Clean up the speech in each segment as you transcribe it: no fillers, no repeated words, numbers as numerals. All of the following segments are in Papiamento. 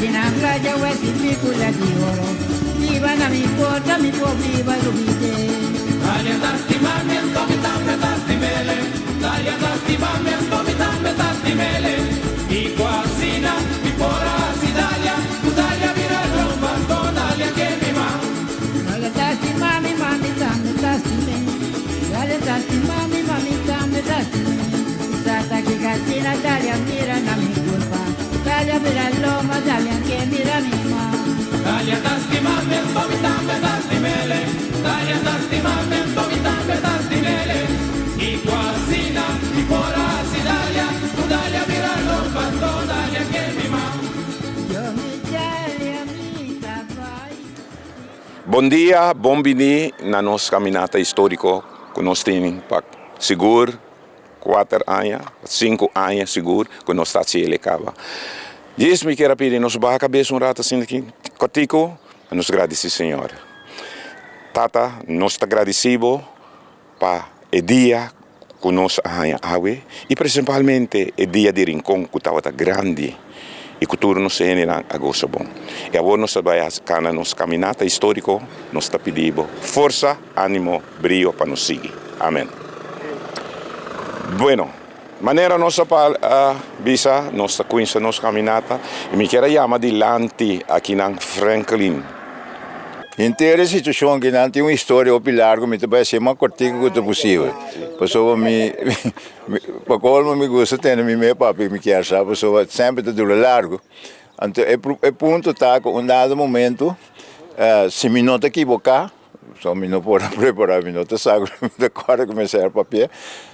na playa wesi picula di oro Viva na mi porta mi por viva lubide Dalia ta stima mi anto mi tambe ta stimele Dalia ta stima mi anto mi tambe ta stimele I ku asina mi por a hasi Dalia ku Dalia bira lomba anto Dalia ke mi ma. Dalia ta stima mi ma mi tambe ta stime Dalia ta stima mi ma mi tambe ta stime Tata ki kasina Dalia mira na mi kurpa Dalia bira lomba Dalia ke mira mi ma. Dalia ta stima mi anto mi tambe ta stimele Dalia ta stima mi anto mi tambe ta stimele I ku asina mi por a hasi Dalia ku Dalia bira lomba anto Dalia ke mi ma. Yo mi Dalia mi ta bai. Bon dia, bon bini na nos caminata historico cu nos tin pa sigur cuater aña, cinco aña sigur cu nos ta haci el caba. Djis mi kier a pidi nos baha cabes un rato asina aki cortico pa nos gradici Señor. Tata, nos ta gradici bo pa e dia ku nos a haña awe i prinsipalmente e dia di Rincon ku tabata grandi i ku tur nos hendenan a gosa bon. I awor nos ta bai kana nos kaminata históriko, nos ta pidi bo forsa, ánimo, brio pa nos sigui. Amen. Bueno, manera nos a bisa, nos ta kuinsa nos kaminata i mi kier a yama dilanti akinan Franklin. Henter e situashon aki nan tin un historia hopi largu, mi ta bai hasié mas kortiku ku ta posibel. Pasobra mi, pa kolmo mi gusta tene mi mes papia mi kier sa, pasobra semper ta dura largu. Anto e e punto ta ku un dado momento si mi no ta ekiboká, pasobra mi no por a prepará, mi no ta sa ku mi ta kòrda ku mi a ser papia,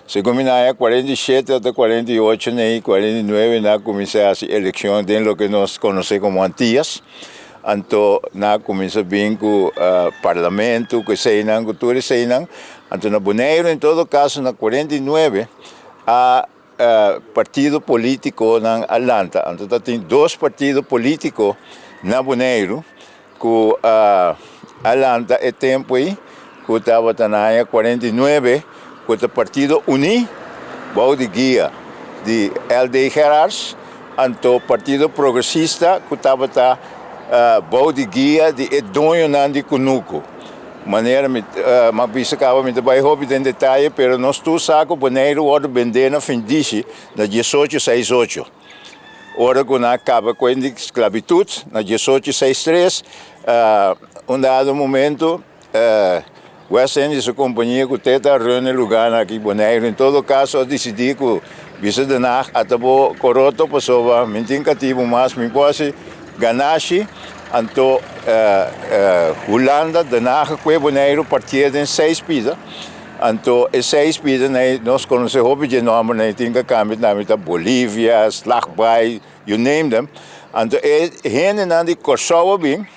segun mi na aña 47 ota 48 nei, 49 nan a kuminsá hasi elekshon den loke nos konosé komo Antias. Anto nan a kuminsá bin ku parlamento, ku eseinan, ku tur eseinan. Anto na Boneiru en todo kaso na 49 a partido politikonan a lanta. Anto ta tin dos partido politiko na Boneiru ku a lanta e tempu ei ku tabata na aña 49 ku ta Partido Uní bou di guia di LD. Gerards. Anto Partido Progresista ku tabata bou di guia di e doñonan di kunuku. Manera mi a bisa kaba mi ta bai hopi den detaye pero nos tur sa ku Boneiru wòrdu bendé na findishi na diesocho seis ocho. Ora ku nan a kaba ku e di sklabitut na diesocho seis tres un dado momento West Indies su kompania ku te ta run e lugánan aki Boneiru en todo kaso a disidí ku bisa Den Haag a ta bo koroto pasobra mi tin katibu mas mi por hasi ganashi anto Hulanda Den Haag a kue Boneiru partié den seis pida anto e seis pida nei nos konosé hopi dje nòmbernan ei tin ka kambia tambe ta Bolivia, Slagbaai. You name them. Anto e hendenan di Kòrsou a bin.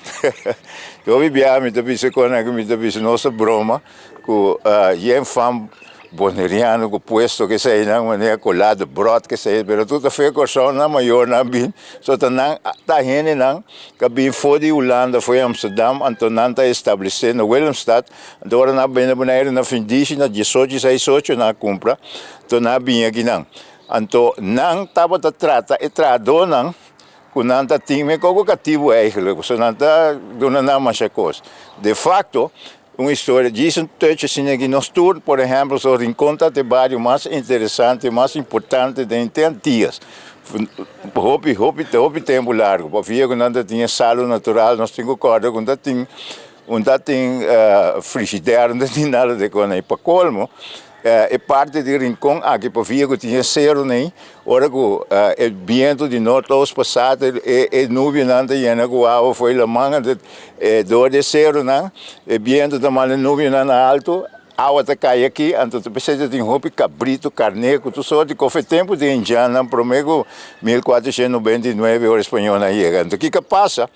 Hopi biaha mi ta bisa kon nan ku mi ta bisa nos ta broma ku yen fam boneriano ku puesto keseinan manera kolá de bròt kesei pero tur ta fe Kòrsou nan mayornan a bin so ta nan ta hendenan ku a bin for di Hulanda for di Amsterdam anto nan ta establesé na Willemstad anto ora nan a bini na Boneiru nan findishi na diesocho seisocho nan a kumpra anto nan a bini akinan. Anto nan tabata trata e trahadónan ku nan ta tin men koko katibu eigentlik, pasobra nan ta duna nan masha kos. De fakto, un historia djis un touch asina aki, nos tur, por ehèmpel, so Rincon ta e bario mas interesante, mas importante den te Antias. Hopi, hopi, hopi tempu largu, pabia ku nan ta tin e salu natural, nos tin ku kòrda ku nan ta tin, un ta tin frishider, un ta tin nada de kos. I pa kolmo, E parti di Rincon aki pa via ku tin e seru nei, ora ku e bientu di noordoost pasa e nubianan ta yena ku awa for e laman, anto dor di e serunan e bientu ta manda e nubianan na altu, awa ta kai aki, anto ta p'esei ta tin hopi kabritu, karné ku tur sorti kof e tempu di indjannan promé ku 1499 ora e spañolnan yega. Anto kiko a pasa?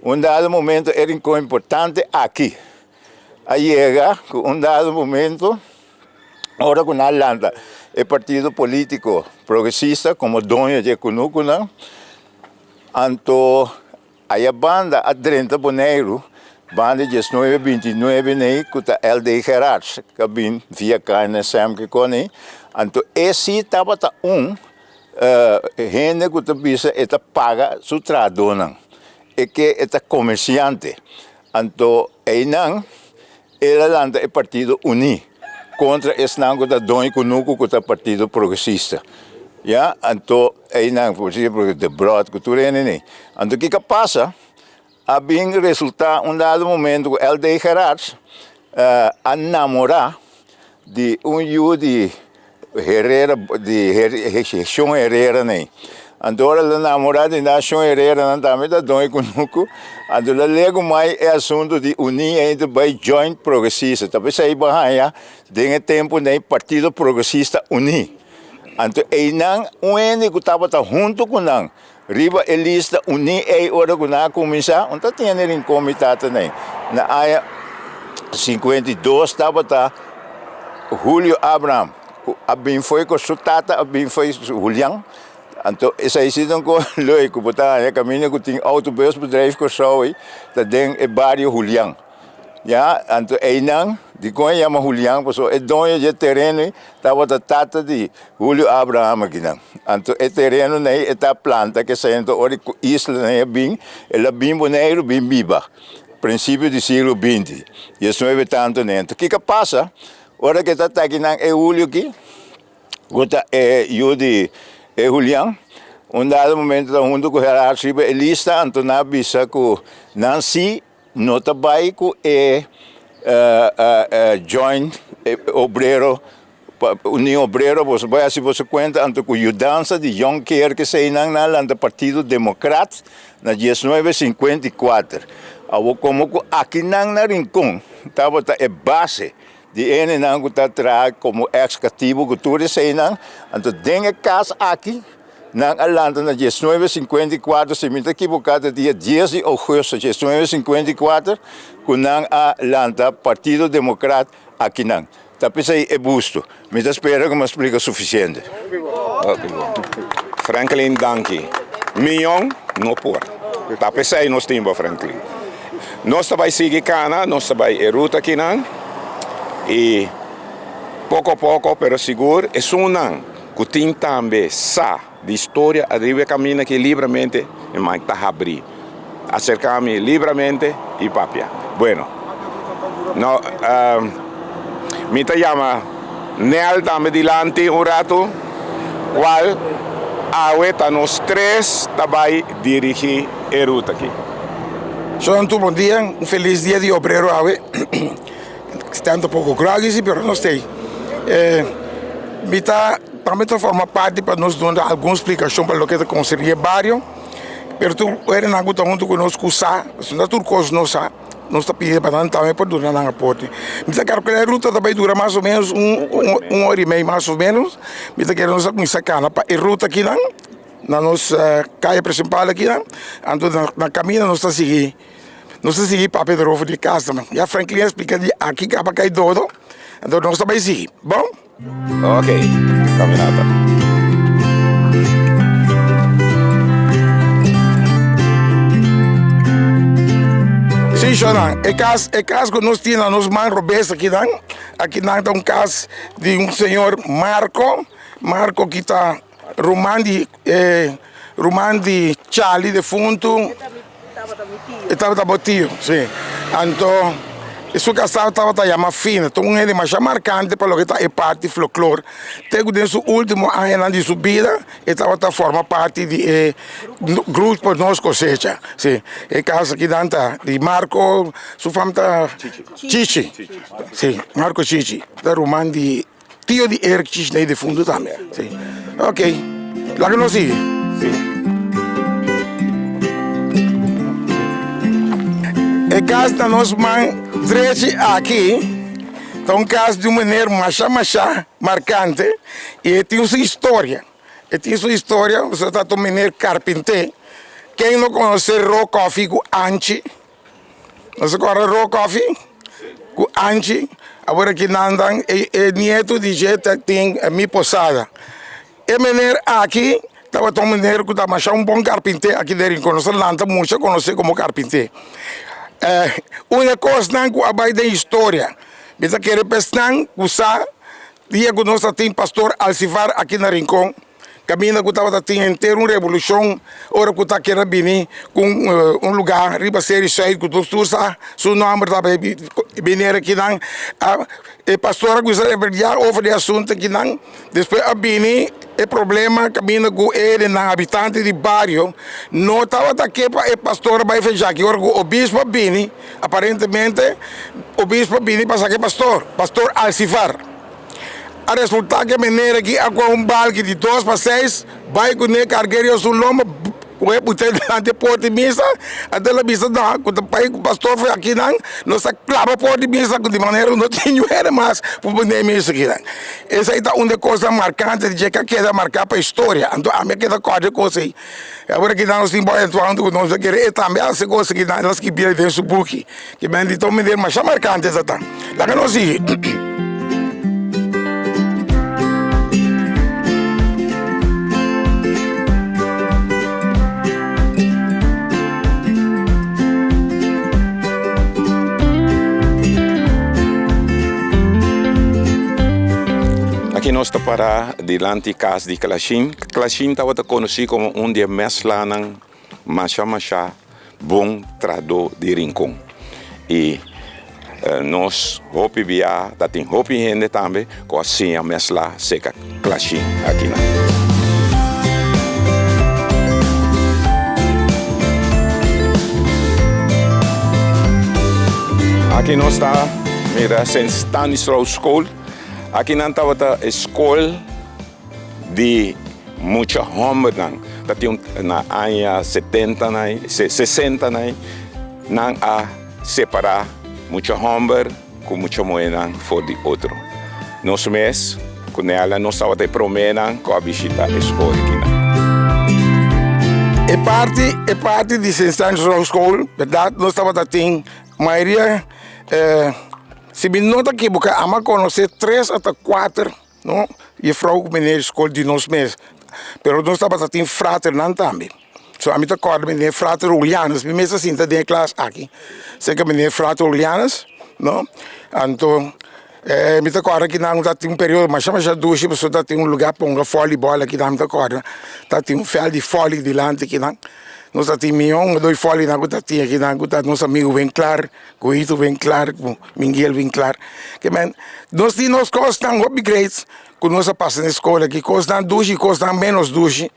Un dado momento e Rincon importante aki. A yega ku un dado momento ora ku nan a lanta e partido politiko progresista komo doño di e kunukunan, anto aya banda a drenta Boneiru banda diesnuebe bintinuebe nei ku ta LD. Gerards ku a bin via KNSM ku kon ei, anto e si tabata un hende ku ta bisa e ta paga su trahadónan. e ke e ta komersiante. Anto einan el a lanta e partido Uní kontra esnan ku ta doño kunuku ku ta Partido Progresista. Ya, anto einan por ehemplo Debrot ku tur hende nei. Anto kiko a pasa? A bin resultá un dado momento ku LD. Gerards a namorá di un yu di Herrera di Shon Herrera nei. Anto ora el a namorá di nan Shon Herreranan tambe ta doño kunuku, anto el a legu mai e asuntu di uní ei ta bai joint progresista. Ta p'esei bo a haña den e tempu nei Partido Progresista Uní. Anto einan un hende ku tabata huntu ku nan Riba e lista uní ei ora ku nan a kuminsá, un ta tene Rincon mi tata nei. Na aña 52 tabata Julio Abraham ku a bin fo'i ku su tata a bin fo'i Julian. Anto esei si ta un kos leuk ku bo ta haña kaminda ku tin autobusbedrijf Kòrsou ei ta den e bario Julian. Ya, anto einan, dikon e yama Julian? Pasobra e doño dje tereno ei tabata tata di Julio Abraham akinan. Anto e tereno nei e ta planta kesei, anto ora ku isla nei a bin, el a bin Boneiru bin biba, prinsipio di siglo binti, diesnuebe tantu nei. Anto kiko a pasa? Ora ku e ta akinan e Julio aki, ku ta e yu di e Julian, un dado momento ta huntu ku Gerard riba e lista, anto nan a bisa ku nan si No ta bai ku e joint obrero, Union Obrero, boso bai hasi boso kuenta anto ku yudansa di Jonker keseinan nan a lanta Partido Demokrat na diesnuebe sinkuenta i kuater. Awor komo ku akinan na Rincon tabata e base di hendenan ku ta traha komo eks katibu ku tur eseinan, anto den e kas aki Nan a lanta na diesnuebe sinkuenta i kuater, si mi ta kiboká ta dia dies di ougùstùs 1954 ku nan a lanta Partido Demokrat akinan. Ta p'esei e busto. Mi ta spera ku mi a splika sufisiente. Franklin danki. Mion no por. Ta p'esei nos tin bo Franklin. Nos ta bai sigui kana, nos ta bai e ruta akinan i poko poko pero sigur esunnan Ku tin tambe sa di historia ariba e kaminda aki libramente e mic ta habrí. Aserká mi libramente i papia. Bueno, no, mi ta yama Nel tambe dilanti un ratu, kual awe ta nos tres ta bai dirigí e ruta aki. Shon tur bon dia, un felis dia di obrero awe. Tanto poko groggy si pero nos tei. Mi ta tambe ta forma parti pa nos duna algun splikashon pa loke ta konserní e bario, pero tur hendenan ku ta huntu ku nos ku sa, pasobra no tur kos nos sa, nos ta pidi pa nan tambe por duna nan aporte. Mi ta kalkulá e ruta ta bai dura mas o ménos un un ora i mei mas o ménos, mi ta kere nos a kuminsá kana pa e ruta akinan na nos kaya prinsipal akinan, anto na kaminda nos ta sigui. Nos ta sigui papia erover di kas nan. Ya Franklin a splika di aki kaba kai dodo, anto nos ta bai sigui. Bon? Ok, kaminata. Si, shornan, e kas, e kas ku nos tin na nos man robes akinan, akinan ta un kas di un señor Marco, Marco ki ta ruman di e ruman di Charlie defuntu. E tabata bo tio, si. Anto su kasá tabata yama Fina. Ta un hende masha markante pa loke ta e parti folklor. Te ku den su ultimo añanan di su bida e tabata forma parti di e grupo Nos Cosecha. Si. E kas akinan ta di Marco, su fam ta Chichi. Si, Marco Chichi. Ta ruman di. Tio di Eric Chisney defuntu tambe. Si. Ok. Laga nos sigui. Si. E kas na nos man drechi aki ta un kas di un meneer masha masha markante i e tin su historia. E tin su historia, pasobra ta un meneer karpinté. Ken no konosé Ro Kòfi ku Anchi? Nos a kòrda Ro Kòfi ku Anchi awor aki nan dan e nieto di dje ta tin mi posada. E meneer aki tabata un meneer ku ta masha un bon karpinté aki den Rincon. Nos a lanta mucha konosé komo karpinté. Un e kosnan ku a bai den historia mi ta kere pa esnan ku sa dia ku nos a tin pastor Alcivar aki na Rincon. Kaminda ku tabata tin henter un revolushon ora ku ta keda bini ku un lugá riba Seri Sùit ku tur tur sa su nòmber ta bini akinan. E pastor a kuminsá rebeldiá over di e asuntu akinan. Despues a bini e problema kaminda ku e hendenan habitante di bario no tabata ke pa e pastor a bai fechá aki. Ora ku obispo a bini aparentemente obispo a bini pa saka e pastor, pastor Alcivar. A resultá ku e meneer aki a kohe un balki di dos pa seis, bai kuné, karg'é riba su lomba, kohe put'é dilanti e port di misa. Anto el a bisa, No, ku ta bai ku pastor for akinan, nos ta klaba port di misa ku di manera ku no tin niun hende mas por pone misa akinan. Esei ta un di e kosnan markante di dje ku a keda marká pa historia. Anto ami a keda kòrda e kos ei. Awor akinan nos tin Boy Antoine ku nos ta kere e tambe a hasi kos akinan, el a skibié den su buki. Ki men di ta un manera masha markante esaki ta. Laga nos sigui. Aki nos ta para dilanti kas di Klashin. Klashin tabata konosí komo un di e meslanan masha masha bon trahadó di Rincon y nos hopi bia ta tin hopi hende tambe cu a siña mesla seca clashin akinan. Aki nos ta mira Sint Stanislaus School. Akinan tabata e school. Di mucha hombernan ta tin na aña setenta nan sesenta nan nan a separa mucha homber ku mucha muhernan for di otro. Nos mes ku Nella nos tabata e promenan ku a bishita e skol akinan. E parti e parti di Sint Stanislaus School berdad nos tabata tin mayoria si mi no ta kiboka amo a konosé tres ata kuater. No, juffrouw ku meneer skol di nos mes, pero nos tabata tin fraternan tambe. So ami ta kòrda meneer frater Julianus, mi mes a sinta den e klas aki, serka meneer frater Julianus, no. Anto mi ta kòrda kinan ta tin un periodo masha masha dushi pasobra ta tin un lugá ponga vòlibòl akinan mi ta kòrda, ta tin un vèlt di vòli dilanti kinan. Nos ta tin mion un doi vòlinan ku ta tin akinan ku ta nos amigu Winklar. Goito Winklar ku Miguel Winklar. Ke men, nos tin nos kosnan hopi great ku nos a pasa na e skol aki, kosnan dushi, kosnan ménos dushi.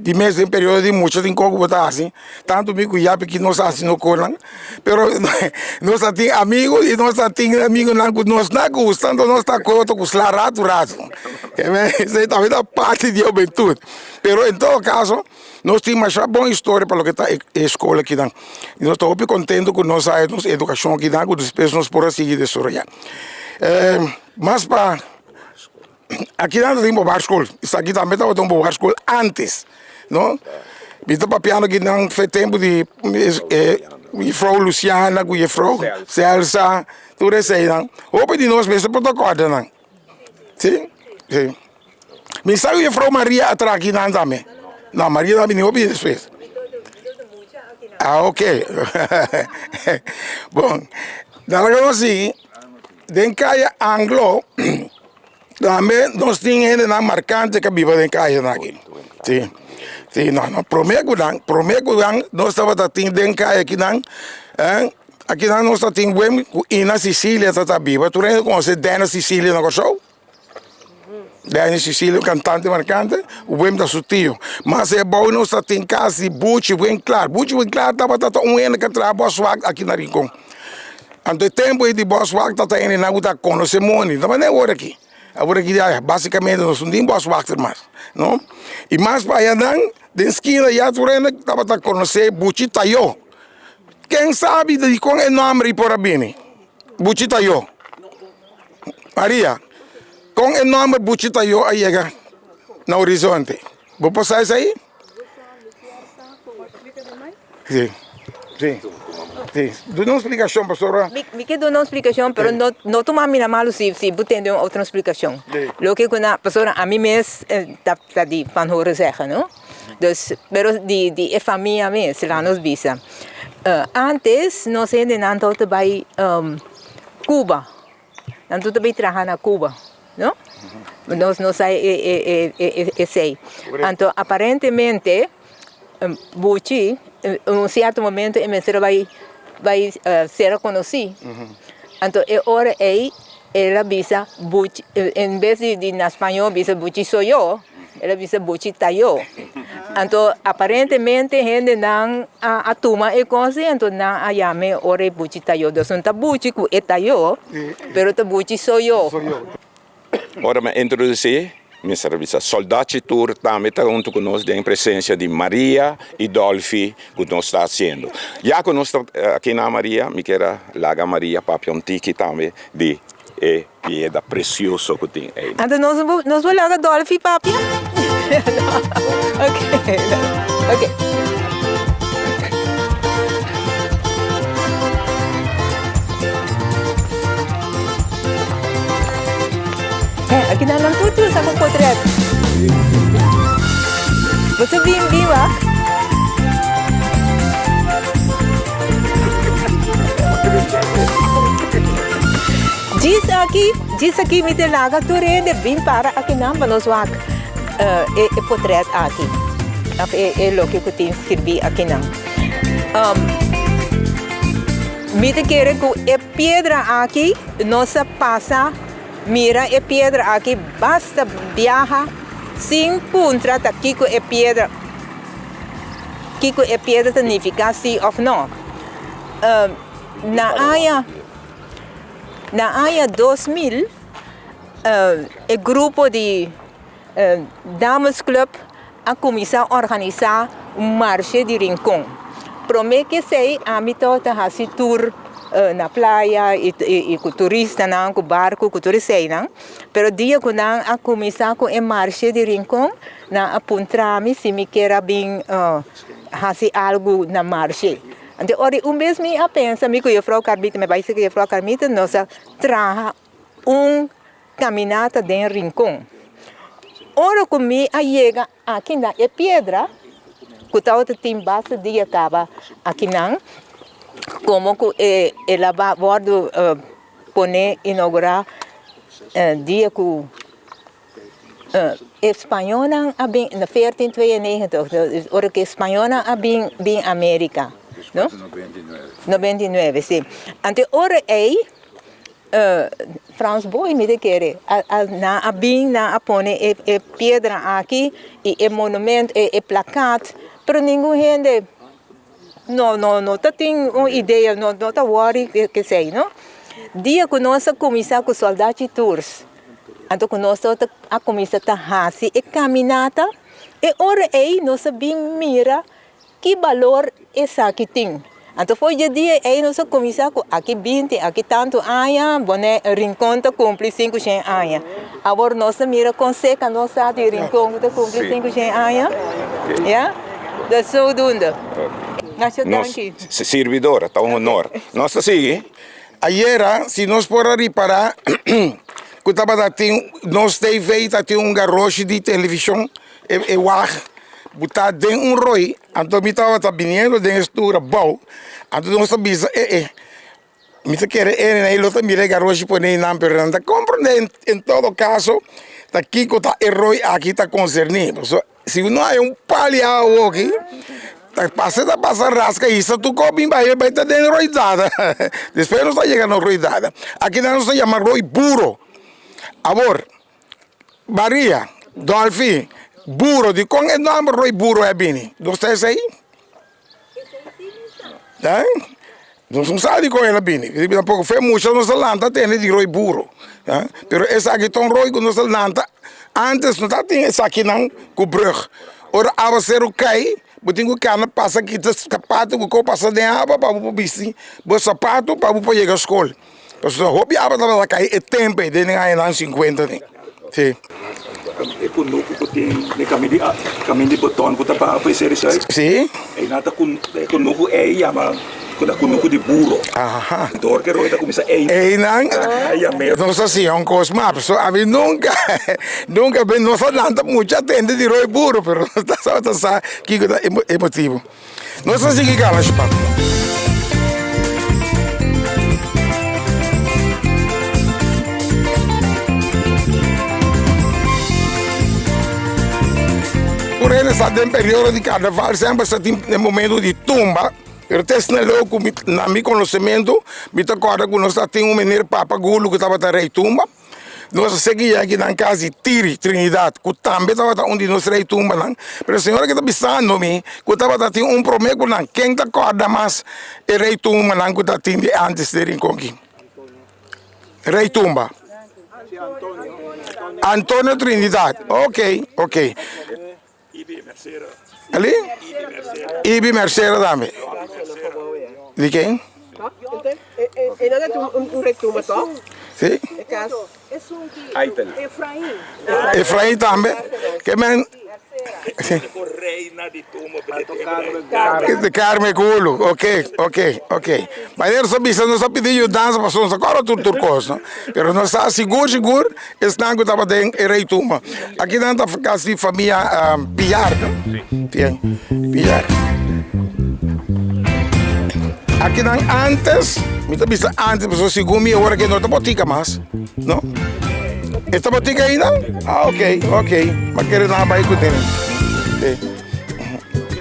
Di mes den periodo di mucha tin kos ku bo ta hasi, tantu mi ku Yapi ki nos a hasi nos kosnan, pero nos ta tin amigu i nos ta tin amigunan ku nos na gusta, anto nos ta koto ku sla ratu ratu. Ke men, esei tambe ta parti di hubentut. Pero en todo kaso. Nos tin masha bon historia pa loke ta e skol akinan. I nos ta hopi kontentu ku nos a haña nos edukashon akinan ku despues nos por a sigui desaroyá. Mas pa akinan ta tin bobarschool. Esaki tambe tabata un bobarschool antes, no? Mi ta papiando akinan fe tempu di jefrou Luciana ku jefrou Celsa, tur eseinan. Hopi di nos mester por ta kòrda nan. Si, si. Mi sa ku jefrou Maria a traha akinan tambe. No, Maria ta bini hopi despues. Ah, ok. Bon, nan laga nos sigui. Den kaya Anglo tambe nos tin hendenan markante ku a biba den kayanan aki. Si, si, no, no, promé ku nan, promé ku nan nos tabata tin den kaya akinan, akinan nos ta tin wen ku Ina Cecilia tabata biba. Tur hende konosé Dena Cecilia na Kòrsou. Danny Cecilio, un cantante marcante, Wim ta su tio. Mas e bou nos ta tin cas di Buchi Winklaar. Buchi Winklaar tabata ta un hende cu a traha boswak aki na Rincon. Anto e tempo ey di boswak ta ta hendenan cu ta conoce moni. No manera awor aki. Awor aki ya basicamente nos no tin boswachter mas, no. Y mas pa ayanan den skina ya tur hende tabata conoce Buchi Tayo. Ken sabi dicon e nomber ey por a bini? Buchi Tayo. Maria, kon e nòmber Buchi Tayo a yega na Horizonte? Bo por sa esei? Sí, sí, sí. Duna un splikashon pasobra. Mi ke duna un splikashon, pero no no tuma mi na malu si si bo tende un otro splikashon. Loke ku na pasobra ami mes ta ta di van horen zeggen no. Dus pero di di e famia mes laat nos bisa. Antes nos hendenan tabata bai Cuba. Nan tur ta bai traha na Cuba. No? Nos no sa esei. Anto aparentemente Buchi en un cierto momento e mester a bai bai ser conoci. Anto e ora ei el a bisa Buchi en bes di na spañol bisa Buchi soy yo, el a bisa Buchi ta yo. Anto aparentemente hendenan a tuma e cos ei anto nan a yam'e ora ei Buchi ta yo. Dus no ta Buchi cu e ta yo. Pero ta buchi soy yo. Ora mi a introducí, mi a bisa, Soldachi Tour tambe ta hunto cu nos den presencia di Maria y Dolfi cu nos ta haciendo. Ya cu nos ta aki na Maria, mi kier a laga Maria papia un tiki tambe di e piedra precioso cu tin ey. Anto nos nos por laga Dolfi papia? Ok, ok. Aki nan nan tur tur sa ku potret. Boso bin bin wak. Djis aki, djis aki mi te laga tur hende bin para aki nan pa nos wak e potret aki. Of e loke ku tin skirbí aki nan. Mi ta kere ku e piedra aki nos a pasa mira e piedra aki basta biaha sin puntra ta kiko e piedra kiko e piedra ta nifiká si òf no. Na aña na aña 2000 e grupo di Dames Club a kuminsá organisá un marshe di Rincon. Promé ku esei ami tabata hasi tur na playa i ku turistanan, ku barku, ku tur eseinan. Pero dia ku nan a kuminsá ku e marshe di Rincon, nan a puntra mi si mi kier a bin hasi algu na marshe. Anto ora un bes mi a pensa, mi ku jufrou Carmita, mi a bai serka jufrou Carmita, nos a traha un Caminata den Rincon. Ora cu mi a yega aki na e piedra, cu tabata tin basta dia caba akinan, como cu e el a wordo pone inaugura dia cu e spañolnan a bin, na veertien tweeënnegentig, ora cu e spañolnan a bin bin America, no? Noventa i nuebe, si. Anto e ora ey. Frans Boy mi ta kere a nan a bin nan a pone e e piedra aki y e monumento e e plakat pero ningun hende no no no ta tin un idea no no ta wori kesey no dia ku nos a kuminsá ku Soldachi Tours anto ku nos tabata a kuminsá ta hasi e kaminata e ora ey nos a bin mira Ki balor esaki tin? Anto for dje dia ei nos a kuminsá ku aki binti, aki tantu aña, Bonaire, Rincon ta kumpli sinkushen aña. Awor nos ta mira kon seka nos sa di Rincon ku ta kumpli sinkushen aña. Ya? Dus zodoende. Masha Nos danki. sirbidor, ta un honor. Nos ta sigui. Ayera, si nos por a ripará ku tabata tin nos TV ta tin un garoshi di televishon, e wag Bu ta den un roi, anto mi tabata biniendo den e stura bou, anto nos ta bisa e e, mi ta kere ene nan e lo ta mira e garoshi pone einan, pero nan ta komprende en todo kaso ta kiko ta e roi aki ta konserní, pasobra si no hay un pali awoki ta pasa ta pasa raska hisa tur kos bin bai bai ta den roi dada, despues nos ta yega na roi dada, aki nan nos ta yama roi buro, awor. Maria, Dolfi, Buro, di kon e nomber Roy Buro a bini? Nos ta esei? Eh? Nos no sa di kon el a bini. Tampoco fe mucha nos a lanta tende di Roy Buro. Eh? Pero esaki ta un roy ku nos a lanta antes no tabatin esakinan ku brug. Ora awaseru kai, bo tin ku kana pasa kita sapato ku ko pasa den awa pa bo por bisti bo sapato pa bo por yega skol. Pasobra hopi awa tabata kai e tempu ei den e añanan sinkuenta ni. Sí. E kunuku ku tin den kamin di kamin di boton ku ta baha pa e seri sùit. Sí. Einan ta kun e kunuku ei yama ku ta kunuku di buro. Aha. Dor ke roi ta kuminsá ei. Einan Ei yam'é. nos a siña un kos mas pasobra ami nunka nunka nos a lanta mucha atende di roi buro pero nos tabata sa kiko ta e motibu. Nos ta sigui gana shpa. Tur hende sa den periodo di karnaval semper sa tin e momento di tumba, pero te esnan leu ku mi na mi konosementu mi ta kòrda ku nos ta tin un meneer Papa Gulu ku tabata rei tumba. Nos a sigui yega nan kas di Tiri, Trinidad, ku tambe tabata un di nos rei tumbanan. Pero e señora ke ta bisando mi ku tabata tin un promé ku nan. Ken ta kòrda mas e rei tumbanan ku ta tin di ántes den Rincon aki? Rei tumba. Antonio Trinidad. Ok, ok. Ali? Ibi Mercera tambe. Di ken? Si? Efrain tambe. Ke men De Carmen Gulu, ok, ok, ok. Manera nos a bisa nos a pidi yudansa pasobra nos a kòrda tur tur kos, no? Pero nos sa sigur sigur esnan ku tabata den e rei tumba. Aki nan ta kas di famia Piar, no? Bien, Piar. Aki nan antes, mi ta bisa antes pasobra segun mi awor aki no ta botika mas, no? E ta botika ainda? Ah, ok, ok. Ma kere nan a bai ku tene. Sí.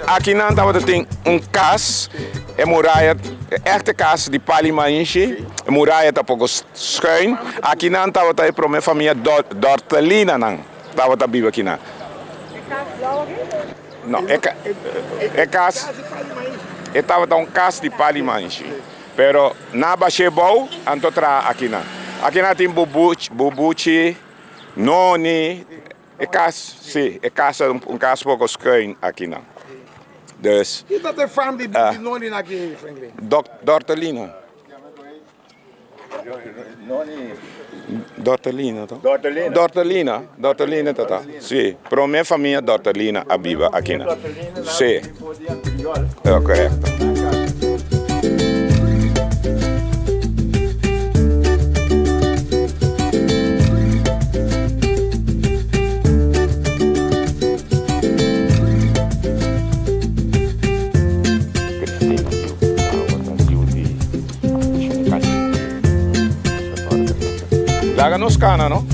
Aki nan tabata tin un kas, e muraya, e echte kas di pali maishi, e muraya ta poko schuin. Aki nan tabata e prome famia Dortelina nan tabata biba aki nan. No, e kas, e tabata un kas di pali maishi, pero nan a bash'é bou, anto traha aki nan. Aki nan tin bubuchi, noni. E kas, si, e kas ta un kas poko skuin akinan. Dus. Ki ta e fam di noni aki, Franklin? Dortelina. Dortelina to? Dortelina, Dortelina ta ta. Si, prome famia Dortelina a biba akinan. Si. Korekto. Laga nos cana, no?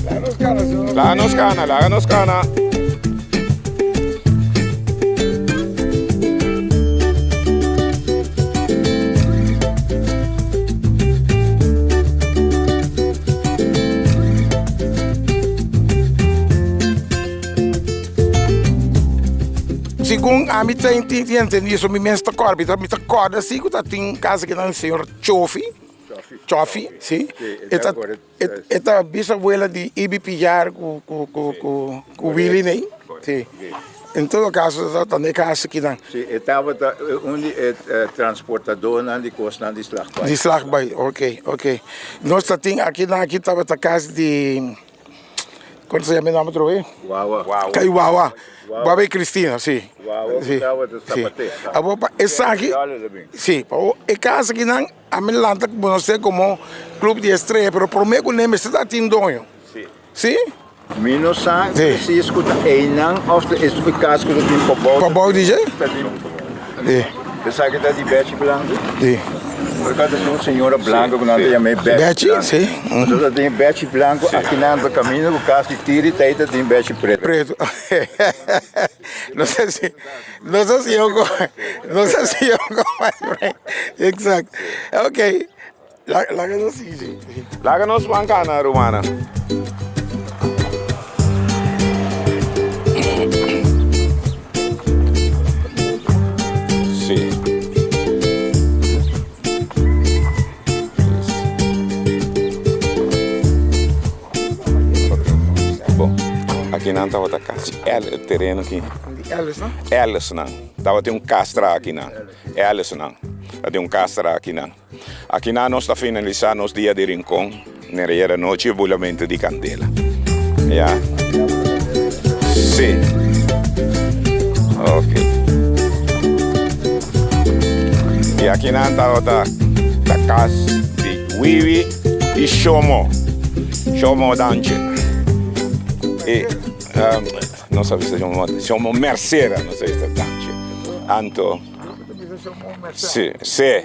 Laga nos cana, laga nos cana. Segun ami ta entendí, so mi mes ta kòrda, mi ta kòrda si ku ta tin kasa kinan señor Chofi. Chofi, si. E ta e ta bisabuela di Ibi Pijar ku ku ku ku ku Willy nei. Si. En todo kaso ta ta ne kas akinan. Si, e tabata un di e transportadornan di kosnan di Slagbaai. Di Slagbaai, ok, ok. Nos ta tin akinan aki tabata kas di. Kon se yama e nomber otrobe? Wawa. Kai Wawa. Wawa i Cristina, si. Wawa ku tabata zapat'é. Abo pa esaki, si, pa e kas akinan a mi lanta konosé komo Club di Estrella, pero promé ku ne mester ta tin doño. Si? Mi no sa presis ku ta einan òf ta e kas ku ta tin pabou. Pabou di dje? Si. Esaki ta di Bechi Blanco? Si. Por ta un señora blanco ku nan ta yam'é Bechi. Bechi, si. Entonces ta tin Bechi Blanco aki nan ta caminda ku kas di tiri ta ei ta tin Bechi Preto. Preto. No sé si, no sé si yo no sé si yo Exacto. Ok. Laga nos sigui. Laga nos ban cana rumannan. Sí. Bon, aki nan tabata casi el tereno aki. Ellis nan? Ellis nan. Tabatin un castra aki nan. Ellis nan. Tabatin un castra aki nan. Akinan nos ta finalisá nos dia di Rincon nera anochi e bulamentu di kandela. Ya. Sí. Ok. I akinan tabata ta kas di Wiwi i Shomo. Shomo Dantje. I nos a bisa Shomo, Shomo Mercera nos a bisa Dantje. Anto. Sí, sí.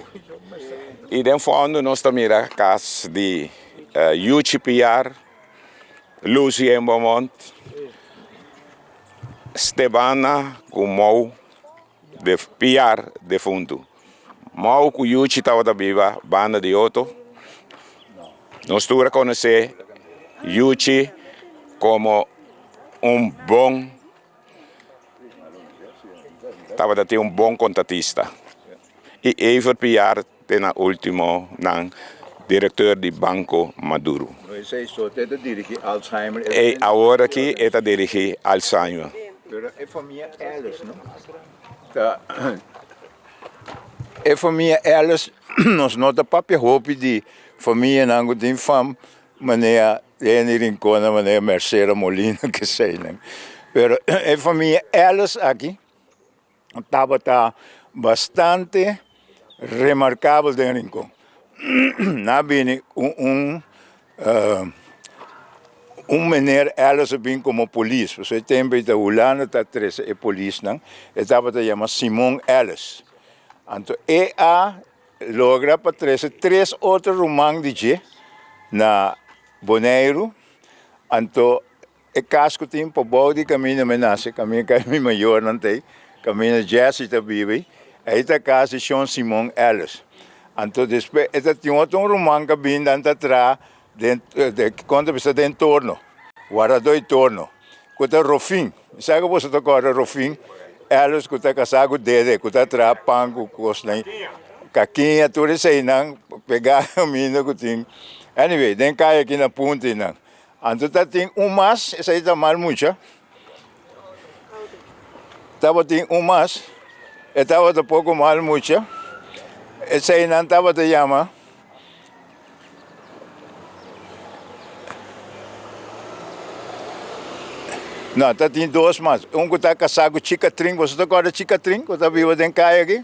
I den fondo nos ta mira kas di Yuchi Piar, Lucy Embomont. Stebana ku Mou de Piar defuntu. Mou ku Yuchi tabata biba banda di otro. Nos tur a konosé Yuchi komo un bon tabata tin un bon kontatista. I Evert Piar te na ultimo nan directeur di Banco Maduro. No esey so, te ta dirigi Alzheimer. E awor aki e ta dirigi Alzheimer. Pero e famia Ellis no ta e famia Ellis nos no ta papia hopi di famianan ku tin fam manera Lenny Rincon manera Mercera Molina keseynan pero e famia Ellis aki. tabata bastante remarkabel den Rincon. Nan a bini ku un un meneer Ellis a bin komo polis, pasobra e tempu ei ta Hulanda ta trese e polisnan, e tabata yama Simon Ellis. Anto e a logra pa trese tres otro ruman di dje na Boneiru, anto E kas ku tin pa bou di kaminda mi nase, kaminda kai mi mayornan ta ei, kaminda Jesse ta biba ei, ei ta kas di shon Simon Ellis. Anto despues e ta tin otro un ruman ku a bini nan ta traha den kon ta bisa den torno, wardadó di torno, ku ta Rofin. Mi sa ku boso ta kòrda Rofin Ellis ku ta kasá ku Dede ku ta traha pan ku kosnan ei, kakiña tur eseinan pegá kaminda ku tin. Anyway, den kaya aki na punta einan. Anto ta tin un mas, esei ta mal mucha. Tabatin un mas, e tabata poko mal mucha. Esei nan tabata yama No, ta tin dos mas. Un ku ta kasá ku Chikatrin. Boso ta kòrda Chikatrin ku ta biba den kaya aki?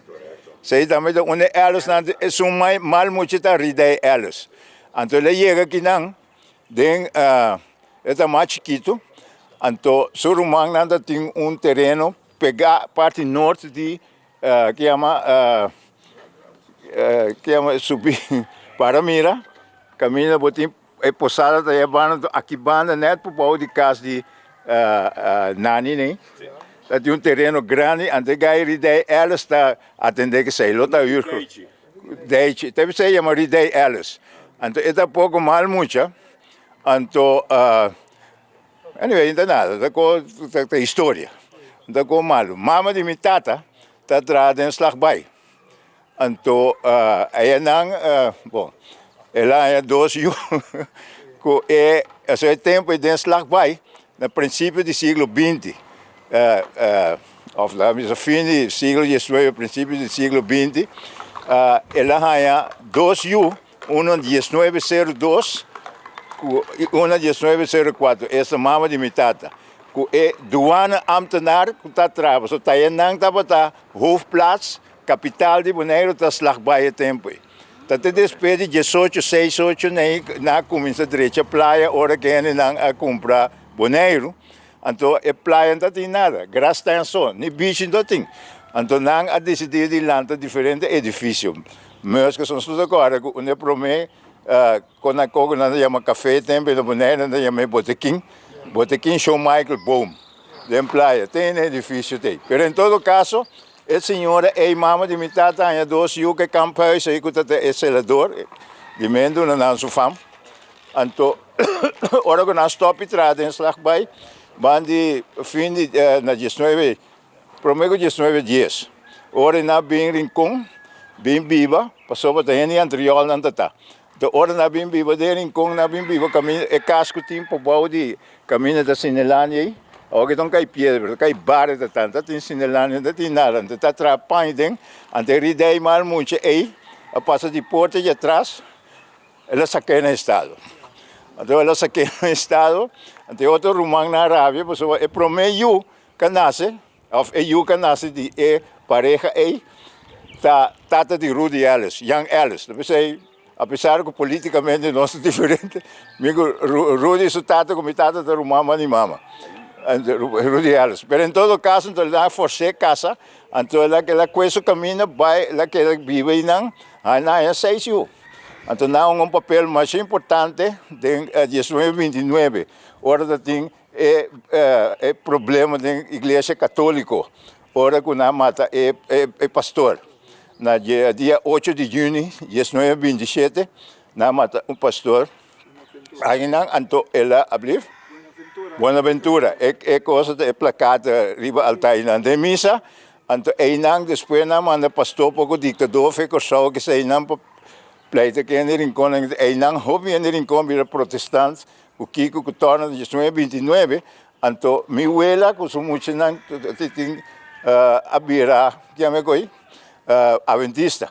Esei tambe ta un di Ellisnan. Esun mal mucha ta Ridei Ellis. Anto el a yega akinan. Den e ta mas chikitu, anto su rumannan ta tin un tereno pegá parti nort di ke yama ke yama subi para mira kaminda bo tin e posada ta banda anto aki banda nèt por bou di kas di Nani nei ta tin un tereno grandi anto e gai Ridei Ellis ta atendé esei lo ta hür. Deichi, ta bisa e yama Ridei Ellis. Anto e ta poko mal mucha, anto anyway, no ta nada, ta ko ta historia, no ta ko malu. Mama di mi tata ta traha den Slagbaai, anto eyanan, bon, el a haña dos yu ku e, pasobra e tempu ei den Slagbaai na prinsipio di siglo binti, Of laga mi bisa fin di siglo diesnuebe, prinsipio di siglo binti, el a haña dos yu, uno diesnuebe sero dos ku uno diesnuebe sero kuatro, esta mama di mi tata, ku e duana amtenar ku ta traha, pasobra tayenan tabata hoofdplaats, kapital di Boneiru ta Slagbaai e tempu ei. Ta te despues di diesocho seis ocho nan a kuminsá drecha playa ora ku hendenan a kumpra Boneiru. Anto e playa no ta tin nada, gras ta so, ni bichi no ta tin. Anto nan a disidí di lanta diferente edifisio. Meus ku son ta kòrda ku un e promé kon nan koko nan ta yama kafé tempu na Bonaire nan ta yama e botekin, botekin Shon Michael Boom den playa tin e edifisio t'ei. Pero en todo kaso e señora ei mama di mi tata haña dos yu ku e kamphuis ei ku ta e selador di men duna nan su fam. Anto ora ku nan stòp i traha den Slagbaai, ban di fin di na diesnuebe, promé ku diesnuebe dies, ora nan bin Rincon, bin biba, pasobra ta hende di Antriòl nan ta ta. Anto ora nan bin biba den Rincon, nan bin biba kaminda e kas ku tin por bou di kaminda ta Sinelandia ei, awor ke ta un kai piedra, pero ta kai bare ta ta, no ta tin Sinelandia, no ta tin nada, anto ta traha paña den, anto e ridei mal mucha ei a pasa di porta dje atras. El a sak'é na estado. Anto el a sak'é na estado, anto e otro rumannan a rabia pasobra e promé yu ku a nase, òf e yu ku a nase di e pareha ei, ta tata di Rudy Ellis, Jan Ellis. Ta p'esei, apesar ku polítikamente nos ta diferente, mi ku Rudy su tata ku mi tata ta ruman mama di mama, Rudy Ellis. Pero en todo kaso anto el a fors'é kasa, anto el a keda kue su kaminda bai, el a keda biba einan, nan a seis yu. Anto nan un papel masha importante den diesnuebe bintinuebe ora ta tin E e problema den iglesia katoliko ora ku nan mata e e pastor na dia ocho di juni diesnuebe binti shete nan mata un pastor ayinan anto el a ablief Buenaventura e e cosa ta e plakat riba altar einan den misa anto einan despues nan manda pastor poko diktador fe Kòrsou keseinan pa pleita kende Rincon einan hopi hende Rincon bira protestant Ku kiko ku torna diesnuebe bintinuebe, anto mi wela ku su muchanan tin a bira kiami koi aventista.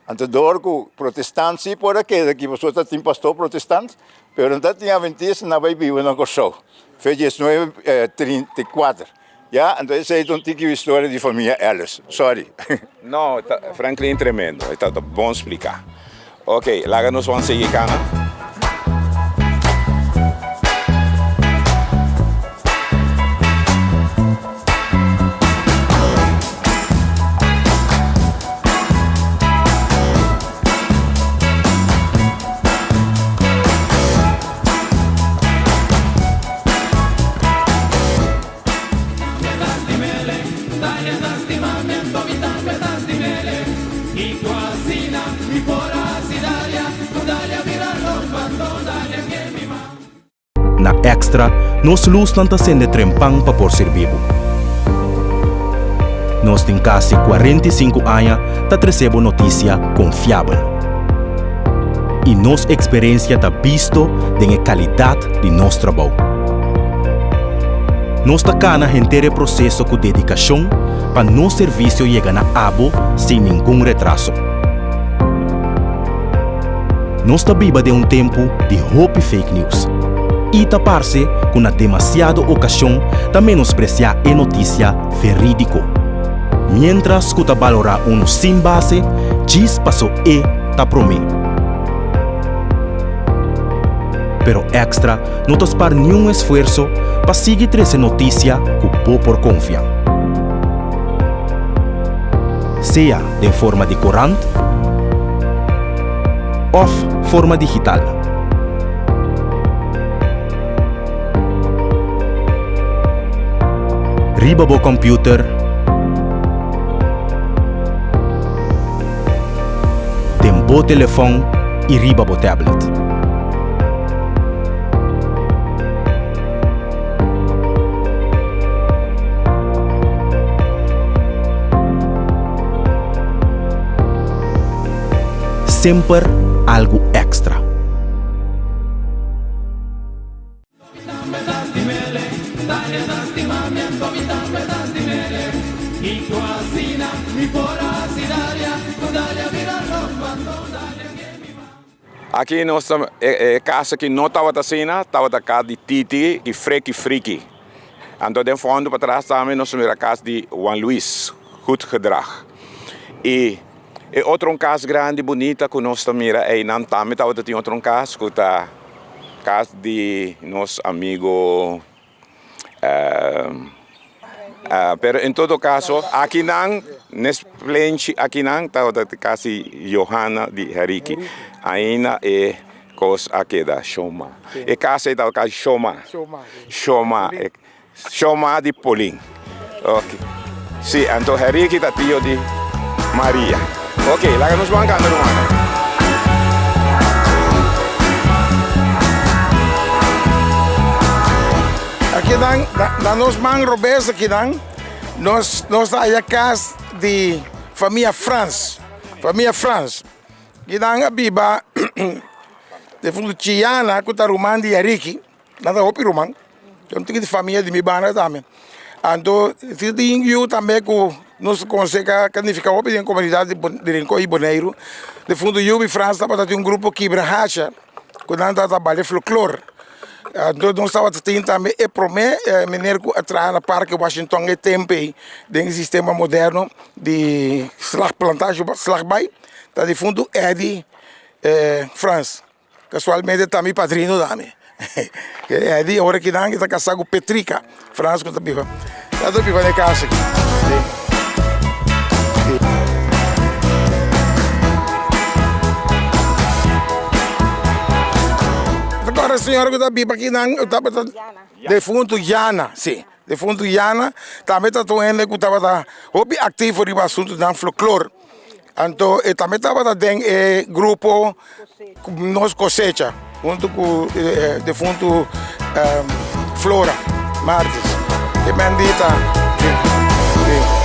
Anto dor ku protestant si por a keda aki pasobra ta tin pastor protestant, pero no ta tin aventista nan bai biba na Kòrsou fe diesnuebe 34. Ya, anto esei ta un tiki historia di famia Ellis. Sorry. No, Franklin tremendo. E ta bon spliká. Ok, laga nos wan sigui kana. Na Extra, nos lusnan ta sende trempan pa por sirbi bo. Nos tin kasi 45 aña ta trese bo notisia konfiabel. I nos eksperensia ta bisto den e kalidat di nos trabou. Nos ta kana henter e proseso ku dedikashon pa nos servisio yega na abo sin ningun retraso. Nos ta biba den un tempu di hopi fake news i ta parse ku na demasiado okashon ta menospresiá e notisia verídiko, miéntras ku ta balorá unu sin base djis paso e ta promé. Pero Extra no ta spar niun esfuerso pa sigui trese notisia ku bo por konfia. Sea den forma di korant òf forma digital. Riba bo kòmpiuter, den bo telefòn i riba bo tablet. Semper algu èkstra. Aki nos ta e casa ki no tabata asina tabata cas di Titi y Freki Friki. Anto den fondo patras tambe nos mira cas di Juan Luis Goed Gedrag. Y e otro un cas grandi bunita cu nos ta mira eynan tambe tabata tin otro un cas cu ta cas di nos amigo. Pero en todo caso akinan nes plenchi akinan tabata casi Johanna di Heriki aina e cos a keda Shoma e casa ei tabata casi Shoma Shoma Shoma di Polin ok si anto Heriki ta tio di Maria ok laga nos ban canta rumannan. Akinan na nos man robes akinan nos nos ta haya kas di famia Frans, famia Frans. Kinan a biba defuntu Chiana ku ta ruman di Yariki, nan ta hopi ruman, un tiki di famia di mi banda tambe. Anto tin yu tambe ku nos konosé ka nifiká hopi den komunidat di Rincon i Boneiru. Defuntu Yubi Frans tabata tin un grupo Kibra Hacha ku nan tabata bale folklor. Anto nos tabata tin tambe e prome meneer ku a traha na Parke Washington e tempo ei den e sistema moderno di slag plantage slagbaai ta difuntu Eddy Frans. Kasualmente ta mi padrino tambe. Eddy ora kinan e ta kasa ku Petrika Frans ku ta biba ta biba na e kas aki. kòrda señora ku ta biba akinan tabata defuntu Yana, si, defuntu Yana tambe ta un hende ku tabata hopi aktivo riba asuntunan folklor. Anto e tambe tabata den e grupo Nos Cosecha hunto cu e defunto Flora Martes. E bendita. Si.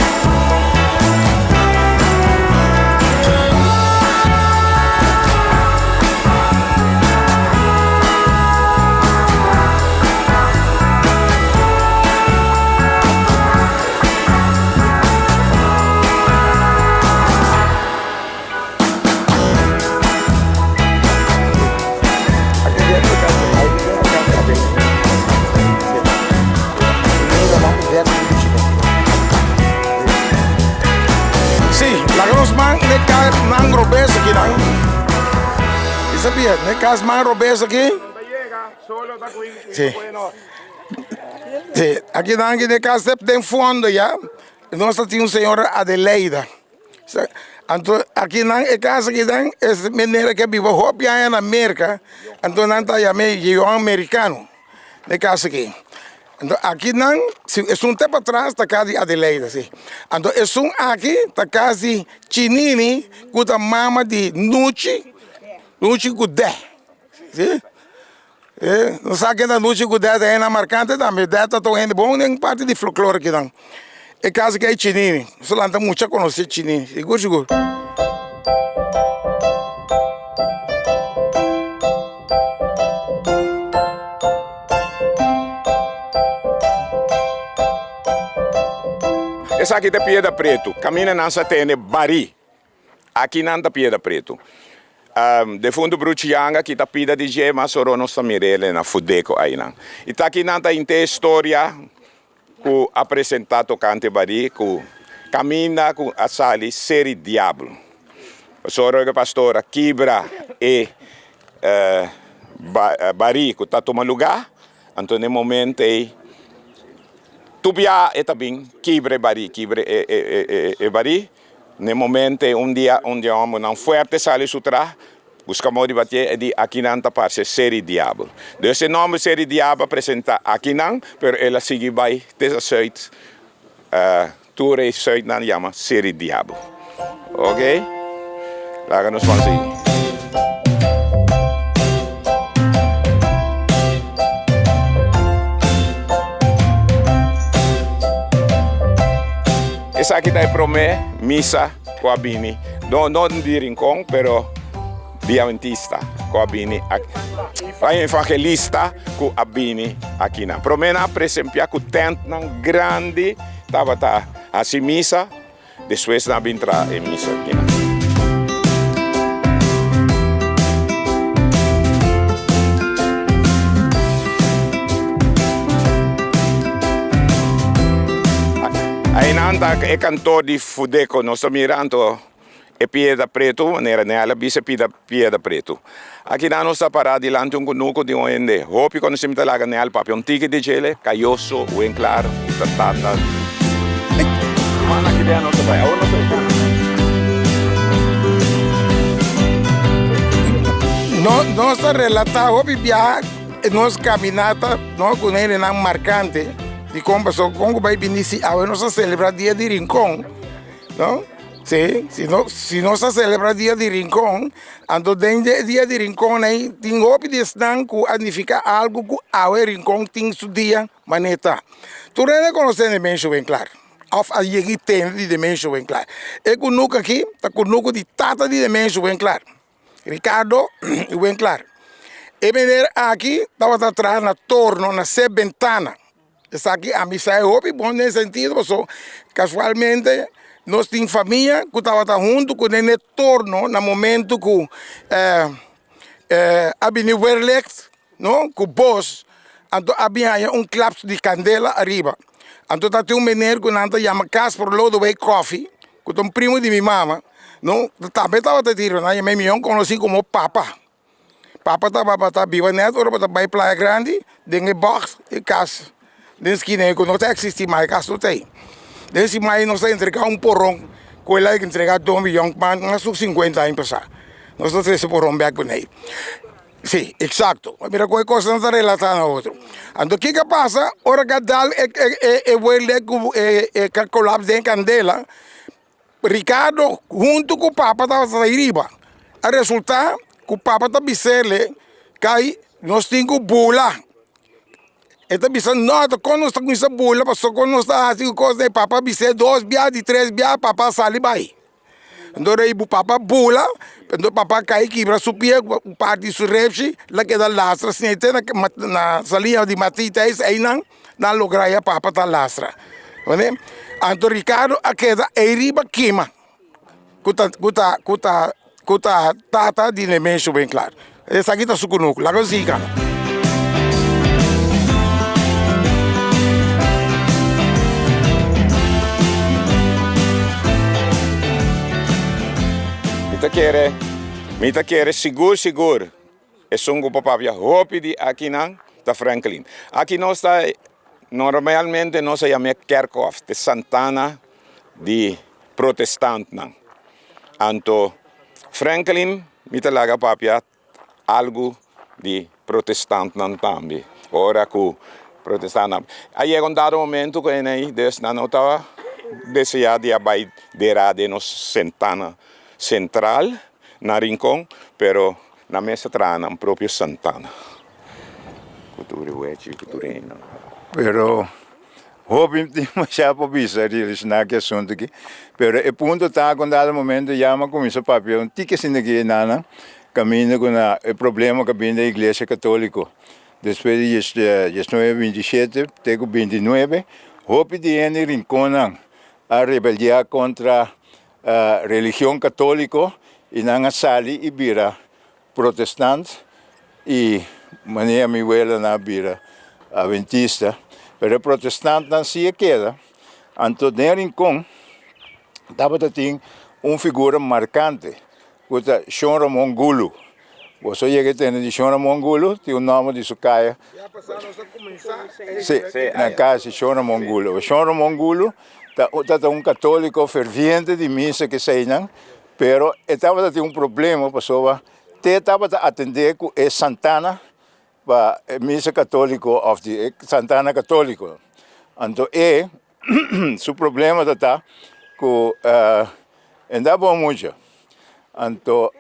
Sí, laga nos man ne kas man robes aki nan. I sabia, ne kas man robes aki. Sí. Sí, aki nan den kas den fondo ya, nos ta tin un señora Adelaida. Anto aki nan e kas aki nan es manera ke a biba hopi aña na Merka, anto nan ta yam'é yeyon merikano e kas aki. Anto aki nan si esun te patras ta kas di Adelaida si. Anto esun aki ta kas di Chinini ku ta mama di Nuchi, Nuchi ku Dè si. E no sa ken ta luchi ku dèt e hende markante tambe. Dèt ta un hende bon den parti di folklore akinan. E kas aki Chinini. Nos a lanta mucha konosé Chinini, sigur sigur. Esaki ta Piedra Pretu. Kaminda nan sa tene barí. Aki nan ta piedra pretu. Defuntu Bruchi Yanga ki ta pida di dje mas oro nos ta mir'el na Fudeco ainan. I ta aki nan ta henter e storia ku a presenta tokante barí ku kaminda ku a sali seri diablo. Pasobra e pastor a kibra e barí ku ta tuma lugá, anto na e momento ei tur bia e ta bin kibra e barí, kibra e barí. N'e momento ei un dia un di e hòmbernan fuerte sali su tra, buska moda di batié, e di, Akinan ta parse Seri Diabel. Dus e nòmber Seri Diabel a presentá akinan, pero el a sigui bai te sa sùit, tur e sùitnan yama Seri Diabel. Oke, laga nos ban sigui. Esaki ta e prome misa ku a bini, no no di Rincon, pero di Adventista ku a bini aki, evangelista ku a bini akinan. Prome nan a presempia ku tentnan grandi tabata hasi misa. Despues nan a bin traha e misa akinan. Ainan ta e kantor di Fudeco. Nos ta mira anto e piedra pretu, manera Nel a bisa e piedra pretu. Akinan nos ta pará dilanti un kunuku di un hende hopi konosí. Mi ta laga Nel papia un tiki di djele, Kayoso Winklaar, ku ta tata di. Ruman aki den nos ta bai. Awor nos ta bai kana. No, nos ta relatá hopi biaha nos kaminata no ku hendenan markante dikon pasobra kon ku bai bini si awe nos ta selebrá dia di Rincon no. Si, si no, si nos ta celebra dia di Rincon, anto den e dia di Rincon ei tin hopi di esnan ku a nifica algo ku awe Rincon tin su dia manera ta. Tur hende konosé Demencio Winklaar òf a yega i tende di Demencio Winklaar. E kunuku aki ta kunuku di tata di Demencio Winklaar, Ricardo Winklaar. E meneer aki tabata traha na torno na se bentana. Esaki a mi sa e hopi bon den sentido paso casualmente nos tin famia cu tabata hunto cu den e torno na momento cu a bini weerlicht no cu bos anto a bin haya un klaps di candela ariba anto ta tin un meneer cu nan ta yama Casper Lodewijk Koffie cu ta un primo di mi mama no tambe tabata tira nan yama e miyon conoci como papa. Papa tabata biba net ora bo ta bai Playa Grandi den e box e kas den skina ei ku no ta eksistí mas e kas no ta ei. Den si mai nos ta entregá un poron ku el a entregá Dombi Yonkman mas ku sinkuenta aña pasá. Nos ta trese poron bèk ku nei. Si, eksakto. Bo a mira kon e kosnan ta relatá na otro. Anto kiko a pasa ora ku a dal e e e welder ku e e kolaps den kandela, Ricardo huntu ku papa tabata ta riba. A resultá ku papa ta bis'ele kai nos tin ku bula. E ta bisa no, ta kon nos ta kuminsá bula pasobra kon nos ta hasi ku kos ei. Papa a bis'é dos bia, di tres bia papa a sali bai. Anto rei bu papa bula, anto papa kai kibra su pia ku un parti di su repshi, el a keda lastra asina te na na salia di Matitijs einan nan logra ya papa ta lastra. Anto Ricardo a keda ei riba kima. Ku ta ku ta ku ta ku ta tata di Nemesio Winklaar. Esaki ta su kunuku. Laga nos sigui kana. Mi ta kere, mi ta kere sigur sigur esun ku por papia hopi di akinan ta Franklin. Aki nos ta normalmente nos a yam'é kerkhof, te santana di protestantnan. Anto Franklin mi ta laga papia algu di protestantnan tambe. Ora ku protestantnan a yega un dado momento ku enei des nan no ta desea di a bai dera den nos sentana sentral na Rincon, pero nan mes a traha nan propio santana ku tur e wechi ku tur e einan. Pero Hopi tin masha pa bisa relaciona cu e asunto aki, pero e punto ta cu un dado momento ya mi a cuminsa papia un tiki asina aki enanan, caminda cu na e problema cu a bini den iglesia catolico despues di diesnuebe bintishete te cu bintinuebe, hopi di hende rinconnan a rebeldia contra religion catolico y nan a sali y bira Protestant y manera mi welanan a bira Adventista, pero e protestantnan si a keda. Anto den Rincon tabata tin un figura marcante cu ta Shon Ramon Gulu. Boso a yega tende di Shon Ramon Gulu? Tin un nomber di su caya. Si, na casa di Shon Ramon Gulu. Shon Ramon Gulu ta un catolico ferviente di misa keseinan. Pero e tabata tin un problema pasobra te tabata atendé ku e santana pa e misa katóliko òf di e santana katóliko. Anto e su problema ta ta ku e no ta bon mucha. Anto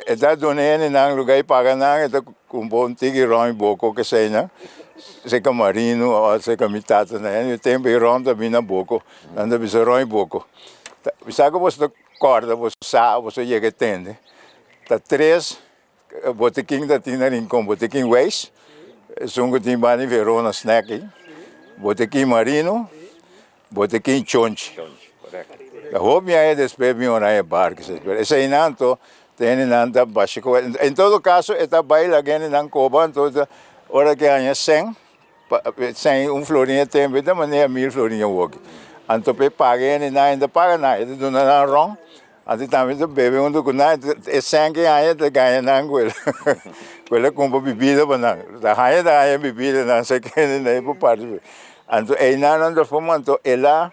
e ta duna hendenan lugá i paga nan e ta kumpra un tiki ròm i boko keseinan seka marino òf seka mi tata nan. E tempu e ròm ta bini na boko nan ta bisa ròm i boko. Sa ku boso ta Corda boso sa, boso yega e tende. Ta tres botikin ta tin na Rincon, botikin Weis, esun ku tin banda di Verona snack ei, botikin Marino, botikin Chonchi. Ta hopi aña despues bin ora e bar kisa. Pero eseinan anto ta hendenan ta basha ku. En todo kaso e ta bai laga hendenan koba anto ora ke haña sèn. Sèn un florin e tempu e ta manera mil florin awoki. Anto pa e paga hende nan e no ta paga nan, e ta duna nan ròn, anto tambe ta bebe huntu ku nan, e sèn ke haña ta gaña nan ku el, ku el a kumpra bibida pa nan. Ta haña ta haña bibida nan sa kende nan e por parti. Anto einan nan ta forma anto el a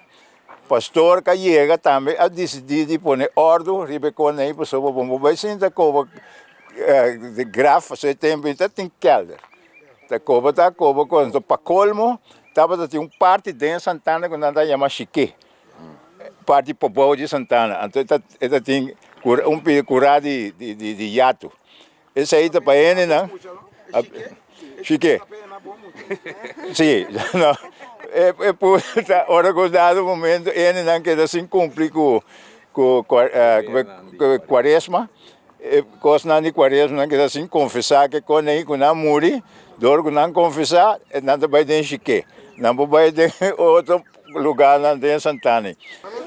pastor ku a yega tambe a disidí di pone òrdu riba e kos ei pasobra bo no por bai sinta koba graf pasobra e tempu ei ta tin kèlder. Ta koba ta koba ku anto pa kolmo tabata tin un parti den Santana ku nan ta yama Shiké, parti pobou di Santana, anto e ta e ta tin un pida kurá di di yatu, esei ta pa hendenan Shiké, si no e e punto ta ora ku dado momento hendenan keda sin kumpli ku ku kuaresma. E kosnan di kuaresma nan keda sin konfesá ke kon ei ku nan muri, dor ku nan konfesá nan ta bai den shik'é, nan por bai den otro lugánan den Santana.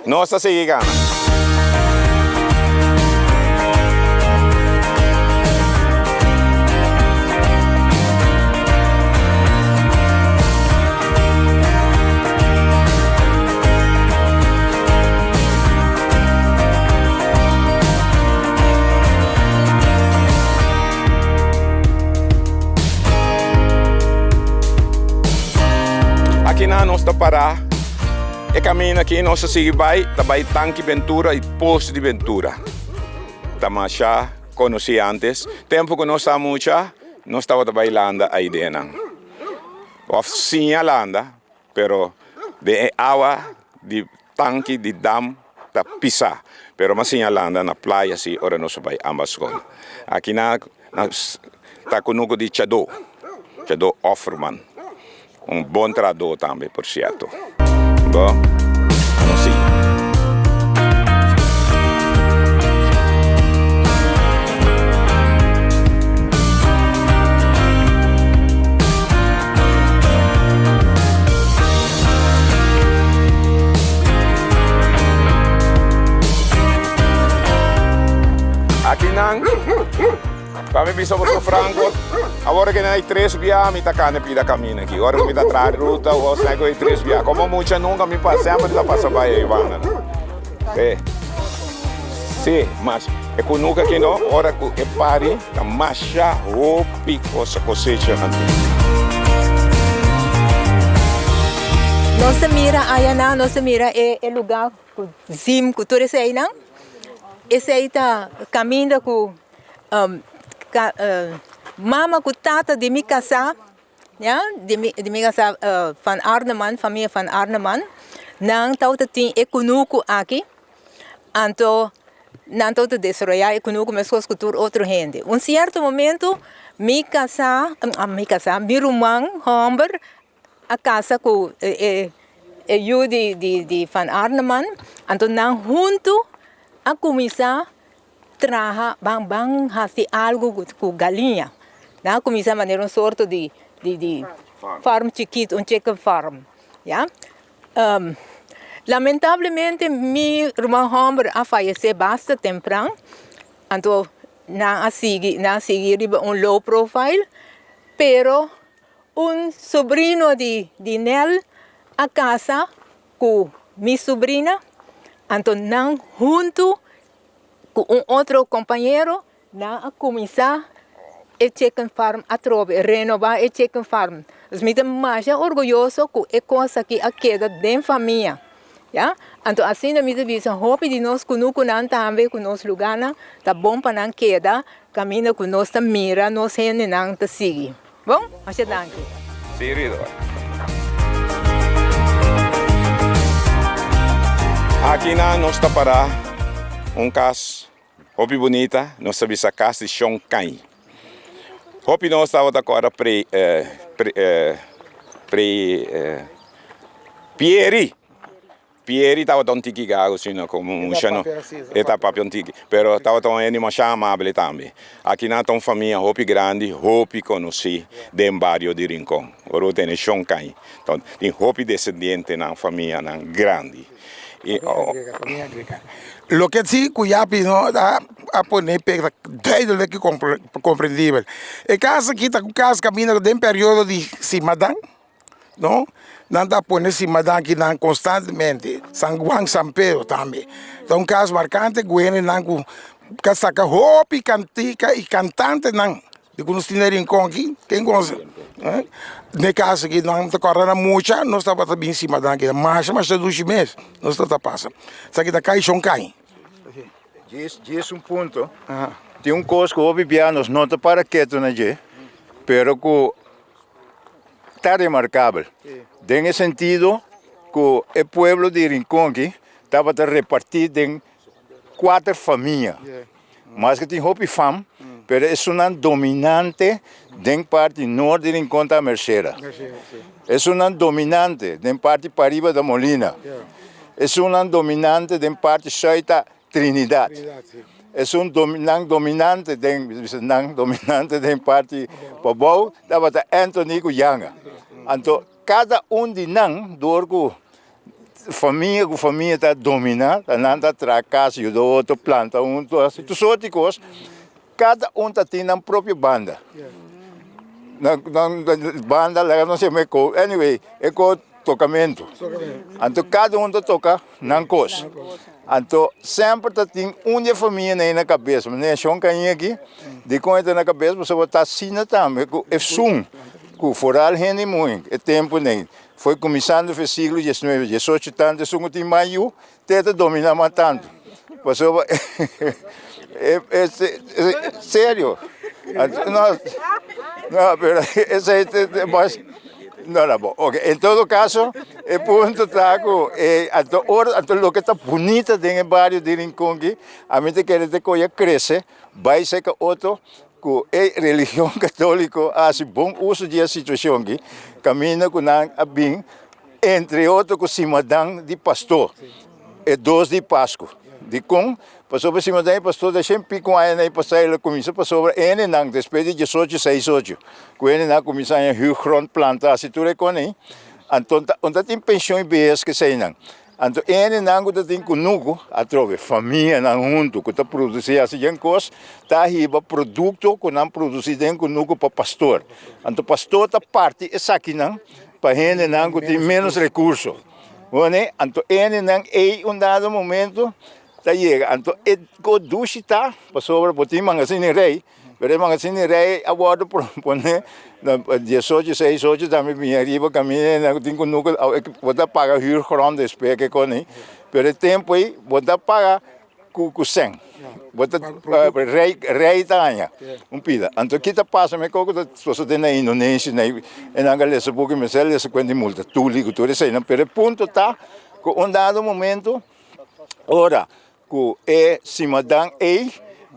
Nos ta sigui gana. Akinan nos ta para e camino aki nos ta sigui bai ta bai Tanki Ventura y Pos di Ventura. Ta masha conoci antes. Tempo cu nos ta mucha. nos tabata bai landa aidenan. Of siña landa, pero den e awa di tanki di dam ta pisa. Pero m'a siña landa na playa si ora nos a bai ambas skol. Aki na ta kunuku di Chadó, Chadó Offerman. Un bon trahadó tambe por cierto. Bo, nos sigui. Aki nan. Pa mi bisa boso franco, awor ke nan e tres bia mi ta kane pida camino aki. Ora ku mi ta traha ruta o osna ku e tres bia. Como mucha nunca mi pa semper ta pasa bai ei banda nan. Si, si, mas e kunuku aki no, ora ku e pari ta masha hopi cosa cosecha nan tin. Nos ta mira ayanan, nos ta mira e lugar ku zim ku tur eseinan. Esei ta caminda ku. Mama ku tata di mi kasá, ya, di mi di mi kasá Van Arneman, famia Van Arneman, nan tabata tin e kunuku aki, anto nan tabata desaroyá e kunuku meskos ku tur otro hende. Un sierto momento mi kasá, mi kasá, mi ruman hòmber a kasa ku e e yu di di di Van Arneman, anto nan huntu a kuminsá traha ban ban hasi algu ku galiña. Nan a kuminsá manera un sorto di di di farm chikitu, un chicken farm, ya. Lamentablemente mi ruman hòmber a fayesé basta tempran, anto nan a sigui nan a sigui riba un low profile, pero un sobrino di di Nel a kasa ku mi subrina, anto nan huntu ku un otro kompañero nan a kuminsá e chicken farm atrobe, renobá e chicken farm. Dus mi ta masha orguyoso ku e kos aki a keda den famia, ya. Anto asina mi ta bisa hopi di nos kunukunan tambe ku nos lugánan ta bon pa nan keda kaminda ku nos ta mira nos hendenan ta sigui. Bon, masha danki. Sí, Ridwan. Aki nan nos ta para un kas hopi bunita, nos ta bisa kas di Shon Kain. Hopi nos tabata kòrda pre pre pre Pieri. Pieri tabata un tiki gago sino como mucha no e ta papia un tiki pero tabata un hende masha amable tambe. Aki nan ta un famia hopi grandi hopi conoci den bario di Rincon. Ora bo tene Shon Cain tin hopi descendientenan famianan grandi. Loke si cu Yapi no a pone pe ta duidelijk y comprendibel. E cas aki ta un cas caminda den periodo di simadan. No, nan ta pone simadan kinan konstantemente, San Juan, San Pedro tambe. Ta un kas markante ku hendenan ku ka saka hopi kantika i kantantenan di ku nos tin na Rincon aki, ken konosé? Den e kas aki nan ta kòrda nan mucha nos tabata bin simadan aki, masha masha dushi mes nos tabata pasa. Esaki ta kai shon kai. Djis un punto, tin un kos ku hopi bia nos no ta para ketu na dje, pero ku ta remarkabel den e sentido ku e pueblo di Rincon aki tabata repartí den kuater famia. Maske tin hopi fam, pero esunnan dominante den parti nort di Rincon ta Mercera. Esunnan dominante den parti pariba ta Molina. Esunnan dominante den parti sùit ta Trinidad. Esun nan dominante den nan dominante den parti pabou tabata Anthony ku Yanga. Anto kada un di nan dor ku famia ku famia ta dominá, ta nan ta traha kas yuda otro, planta huntu, hasi tur sort di kos. Kada un ta tin nan propio banda. Nan nan banda laga no se me ko anyway e ko tokamentu. Anto kada un ta toka nan kos. Anto semper ta tin un di e famia nei na kabes. Manera Shon Kain aki, dikon e ta na kabes pasobra ta asina tambe ku esun ku foral hende muhé e tempu nei foi kuminsando for e siglo diesnuebe, diesocho tantu esun ku tin mas yu Te ta domina mas tantu. Pasobra e serio. No, no, pero esei ta mas, no, no, bon, oke, en todo kaso e punto ta ku e anto ora anto loke ta bunita den e bario di Rincon aki, ami ta kere ta koe a krese bai seka otro ku e religion katoliko a hasi bon uso di e situashon aki, kaminda ku nan a bin entre otro ku simadan di pastor, e dos di Pasku. Dikon? Pasobra simadan di pastor ta shen piku aña na e pasá el a kuminsá pasobra hendenan despues di diesocho seis ocho ku hendenan a kuminsá haña huurgrond planta hasi tur e kon ei, anto ta tin penshon i behes keseinan. Anto e hendenan ku ta tin kunuku, atrobe famianan huntu ku ta produsí hasi jen kos, ta hiba produkto ku nan produsí den kunuku pa pastor. Anto pastor ta parti esakinan pa hendenan ku tin ménos rekurso. Wone, anto e hendenan ei un dado momento ta yega. Anto e kos dushi ta pasobra bo tin mangasina di rei. Pero e mangasina di rei a wòrdu pone na diesocho seis ocho tambe bini ariba kaminda nan tin kunuku bo ta paga huurgrond despues ke kon ei pero e tempu ei bo ta paga ku ku sèn bo ta rei rei ta haña un pida anto ki ta pasa mi koko ta sosode na Indonesia na e nan a lesa buki mester a lesa kuenta di multatuli ku tur eseinan pero e punto ta ku un dado momento ora Ku e simadan ei,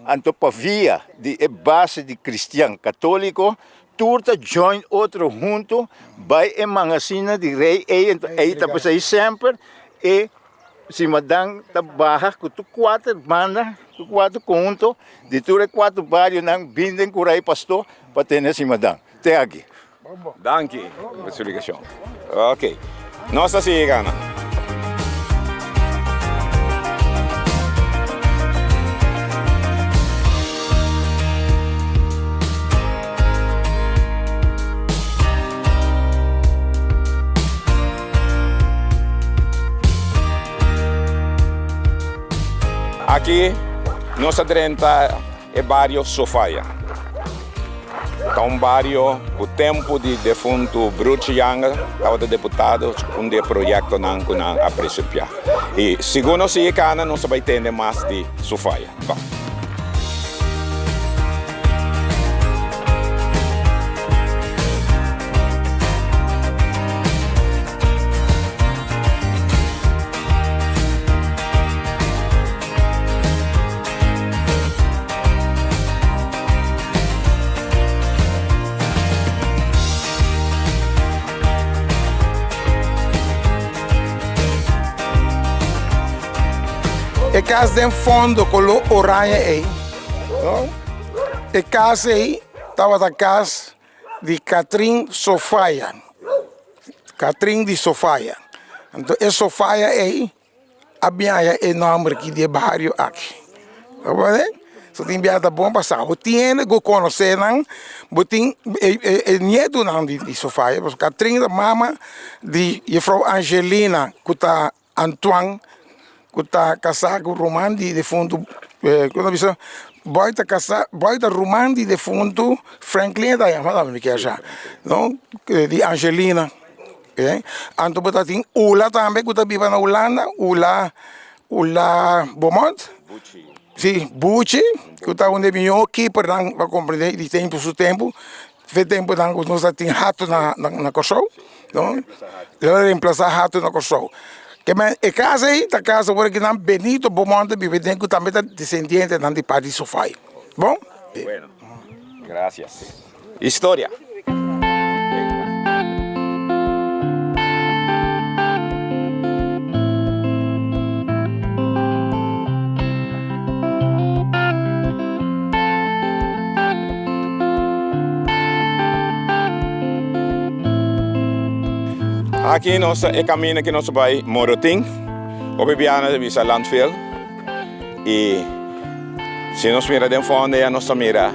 anto pa via di e base di kristian katóliko, tur ta join otro huntu bai e mangasina di rei ei, anto ei ta pasa ei semper e simadan ta baha ku tur kuater banda, tur kuater konhunto di tur e kuater barionan bin den ku rei pastó pa tene e simadan. Te aki. Danki pa splikashon. Ok, nos ta sigui gana. Aki nos a drenta E bario Sofaya ta un bario ku tempu di defuntu Broertje Janga tabata deputado un di e proyektonan ku nan a presepia. I segun nos sigui kana nos ta bai tende mas di Sofaya. E kas den fondo koló oranje ei, no? E kas ei tabata kas di Catrin Sofia, Catrin di Sofia. Anto e Sofia ei a biaha e nomber aki di e bario aki. Bo wak e? So tin biaha ta bon pa sa. Bo tin hende ku konosé nan, bo tin e nietonan di Sofia, pasobra Catrin ta mama di jefrou Angelina ku ta Antoine ku ta kasá ku ruman di defuntu ku ta bisa Boy ta kasá Boy ta ruman di defuntu Franklin e ta yama tambe mi kier sa no di Angelina. Anto bo ta tin Ula tambe ku ta biba na Hulanda, Ula Ula Beaumont, si Buchi ku ta un di e mihó kipernan pa komprendé di tempu su tempu, fe tempunan ku nos ta tin Hato na na Kòrsou, no, el a remplasá Hato na Kòrsou. Ke men e kas ei ta kas awor aki nan Benito Beaumont ta biba den ku tambe ta desendientenan di parti Sofai. Bon? Bueno, gracias. Historia. Aki nos ta e camino ki nos ta bai Morotin. Hopi biaha nos ta bisa landfill. I si nos mira den fondo ya nos ta mira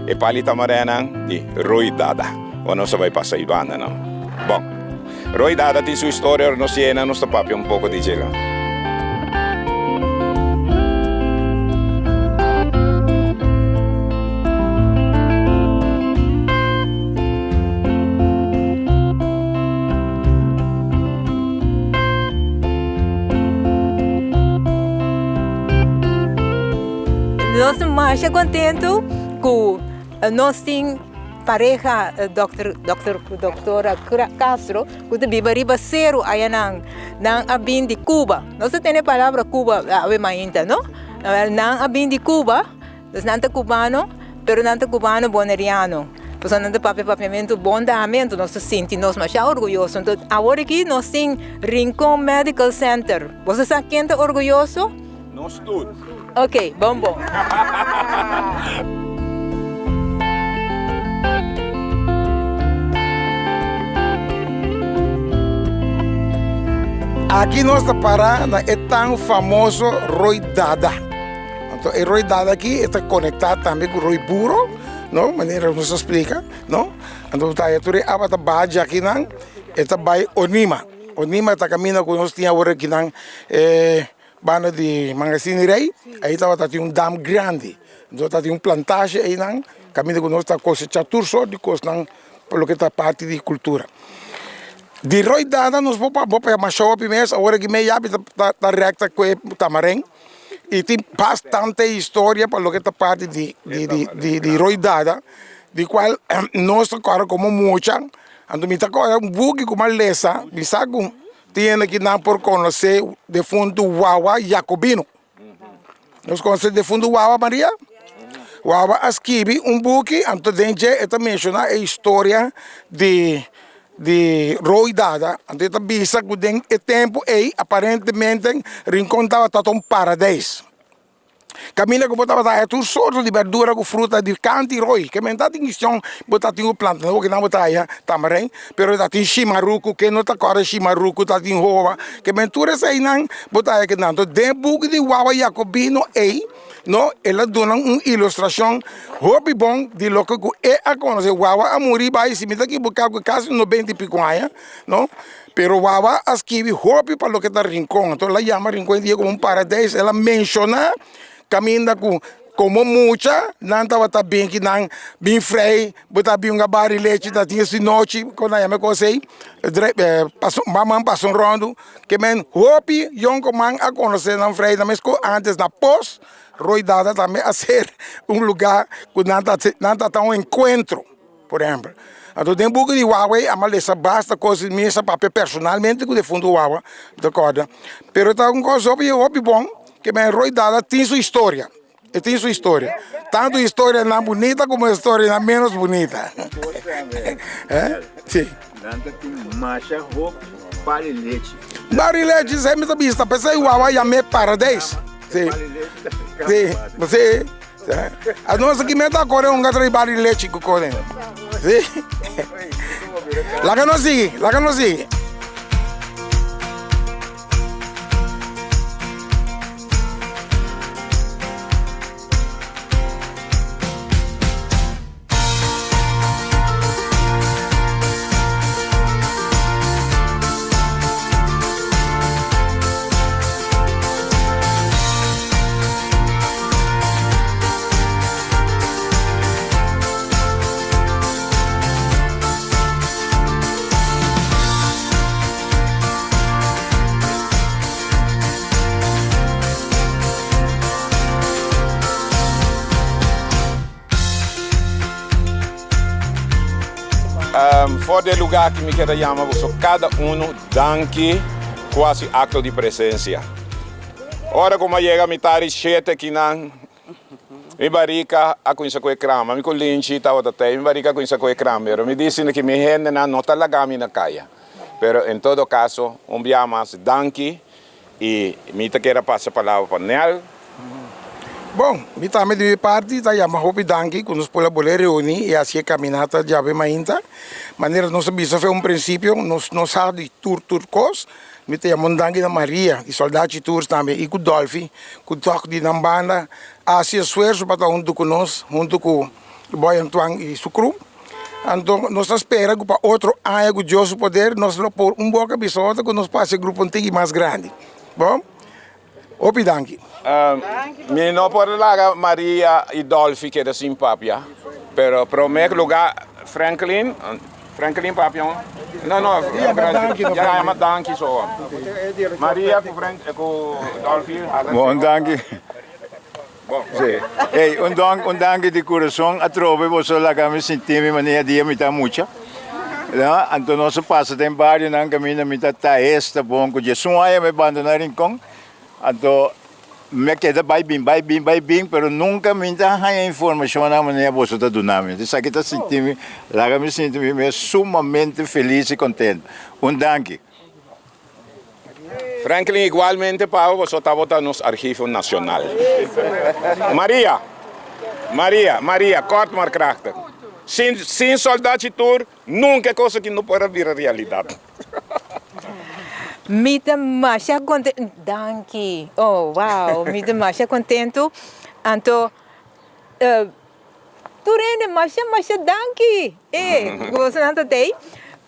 e pali tamarenan di Roy Dada. Ora nos ta bai pasa i banda nan. Bon, Roy Dada tin su historia, ora nos yena nos ta papia un poko di dje. Nos ta masha kontentu ku. Nos tin pareha dòkter dòkter ku dòktora Castro ku ta biba riba seru ayanan. Nan a bin di Cuba. Nos ta tene palabra Cuba awe mainta no. Nan a bin di Cuba, dus nan ta cubano, pero nan ta cubano boneriano. Pasobra nan ta papia papiamentu bon damentu, nos ta sinti nos masha orguyoso. Anto awor aki nos tin Rincon Medical Center. Boso sa ken ta orguyoso? Nos tur. Ok, bon bon. Aki nos ta para na e tan famoso Rooi Dada. Anto e Rooi Dada aki e ta konektá tambe ku Rooi Buro, no, manera nos a splika, no. Anto ta tur e awa ta baha djakinan, e ta bai Onima. Onima ta kaminda ku nos tin awor akinan e Banda di Mangasini Rey, ahí tabata tin un dam grandi. Entonces ta tin un plantage einan, kaminda ku nos ta kosechá tur sort di kosnan pa loke ta parti di kultura. Di Rooi Dada nos por por pega masha hopi mes, awor aki mei yabi ta ta rekta ku e Tamarén i tin bastante historia pa loke ta parti di di di di di Rooi Dada, di kual nos ta kòrda komo mucha, anto mi ta kòrda un buki ku mi a lesa, mi sa ku Tin hende ki nan por konosé defuntu Wawa Jacobino. Nos konosé defuntu Wawa, Maria? Wawa a skibi un buki, anto den dje e ta menshoná e historia di di Rooi Dada. Anto e ta bisa ku den e tempu ei aparentemente Rincon tabata un paradeis. Kaminda ku bo tabata haya tur sorto di berdura ku fruta di kanti roi. Ke men ta tin kistion bo ta tin ku planta nan okinan bo ta haya tamarein, pero ta tin shimaruku, ke no ta kòrda shimaruku, ta tin hoba. Ke men tur eseinan bo ta haya kinan. Enton den e buki di Wawa Jacobino ei, no, el a duna un ilustrashon hopi bon di loke ku e a konosé. Wawa a muri bai, si mi ta kibuká, ku kasi nobenta i piko aña, no. Pero Wawa a skibi hopi pa loke ta Rincon, anto el a yama Rincon e dia komo un paradeis, el a menshoná kaminda ku komo mucha nan tabata bin ki nan bin frei, bo ta bin un gabari lechi ta tin esi nochi, kon nan yama e kos ei, man pasa un ròndu, ke men hopi yonkuman a konosé nan frei nan meskos ántes na pos Rooi Dada tambe a ser un lugá ku nan ta nan ta un enkuentro. Por ehempel, anto den buki di Wawa ei a lesa basta kos i mi sa papia personalmente ku defuntu Wawa, mi ta kòrda. Pero ta un kos hopi hopi bon ke men Roy Dada tin su historia, e tin su historia. Tantu historianan bunita komo historianan ménos bunita. Si. Nan ta tin masha hopi bari lechi. Bari lechi esei mi ta bista, p'esei Wawa yam'é paradeis. Si, si, si. Anos aki meta a kore un gatra di bari lechi ku kore. Si. Laga nos sigui, laga nos sigui. For di e lugar aki mi keda yama boso kada uno danki ku hasi akto di presensia. Ora ku mi a yega mitar di shete akinan, mi barika a kuminsá ku e krama. Mi ku Linchi tabata tei, mi barika a kuminsá ku e krama, pero mi di esina ki mi hendenan no ta laga mi na kaya. Pero en todo kaso, un bia mas danki I mi ta kere pasa palabra pa Nel. Bon, mi tambe di mi parti ta yama hopi danki ku nos por a bolé reuní i hasi e kaminata djawe mainta. Manera nos a bisa fe un prinsipio, nos no sa di tur tur kos. Mi ta yama un danki na Maria di Soldachi Tours tambe i ku Dolfi ku tòg di nan banda a hasi esfuerso pa ta huntu ku nos, huntu ku Boy Antoine i su crew. Anto nos ta spera ku pa otro aña ku Dios su poder nos lo por un boka bisa otro ku nos por hasi e grupo un tiki mas grandi. Bon, hopi danki. Mi no por laga Maria i Dolfi keda sin papia, pero prome luga Franklin, Franklin papia un? No, no, ya yama danki so. Maria ku Frank ku Dolfi. Bon danki. Bon. Sí. Ey, un dank, un danki di kurason atrobe boso laga mi sinti mi manera dia mi ta mucha. No? Anto nos a pasa den barionan kaminda mi ta ta esta bon ku djesun aña mi bandona Rincon. Anto mi a keda bai bin, bai bin, bai bin, pero nunka mi ta haña informashonnan manera boso ta duna mi. Esaki ta sinti mi, laga mi sinti mi mes sumamente felis i kontentu. Un danki. Franklin igualmente pa bo pasobra tabata nos archivo nacional. Maria, Maria, Maria, kort maar krachtig. Sin, sin soldachi tur, nunca e cos aki no por a bira realidad. Mi ta masha kontentu, danki, oh wow, mi ta masha kontentu, anto Tur hende masha masha danki e ku bosonan ta tei.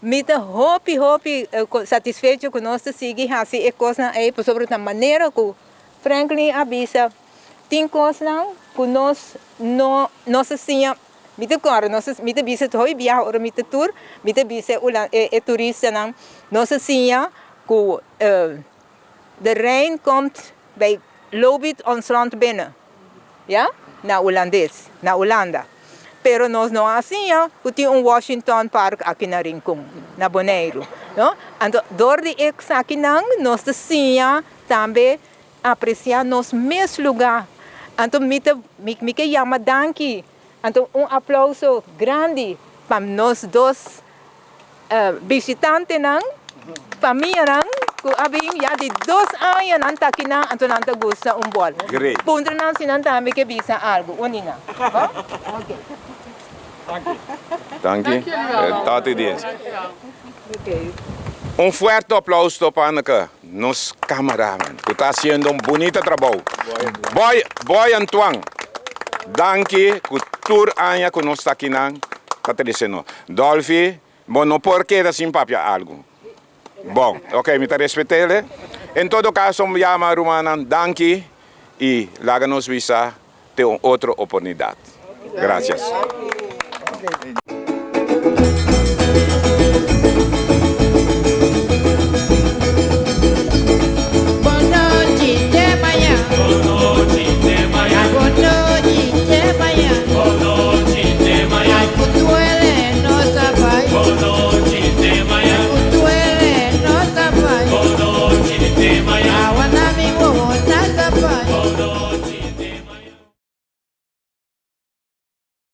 Mi ta hopi hopi satisfecho ku nos ta sigui hasi e kosnan ei pasobra ta manera ku Franklin a bisa tin kosnan ku nos no nos a siña mi ta kòrda nos mi ta bisa hopi biaha ora mi ta tur mi ta bisa e e turistanan nos a siña ku de Rijn komt bij Lobit ons land binnen, ya, na Hulandes, na Hulanda. Pero nos no a siña ku tin un Washington Park aki na Rincon, na Boneiru, no. Anto dor di esakinan nos ta siña tambe apresiá nos mes lugá. Anto mi ta, mi ke yama danki, anto un aplauso grandi pa nos dos Bishitantenan, famianan ku a bin ya di dos aña nan ta akinan anto nan ta gusta un bòl. Great. Puntra nan si nan tambe ke bisa algu. Uni nan. Bo? Ok. Danki. Tot e dies. Un fuerte aplauso pa Anneke, nos cameraman, ku ta hasiendo un bunita trabou. Boy, Boy Antoine, danki ku tur aña ku nos ta akinan ta trese nos. Dolfi, bo no por keda sin papia algu. Bon, ok, mi ta respet'el. En todo caso, mi yama rumannan danki y laga nos bisa te un otro oportunidad. Gracias.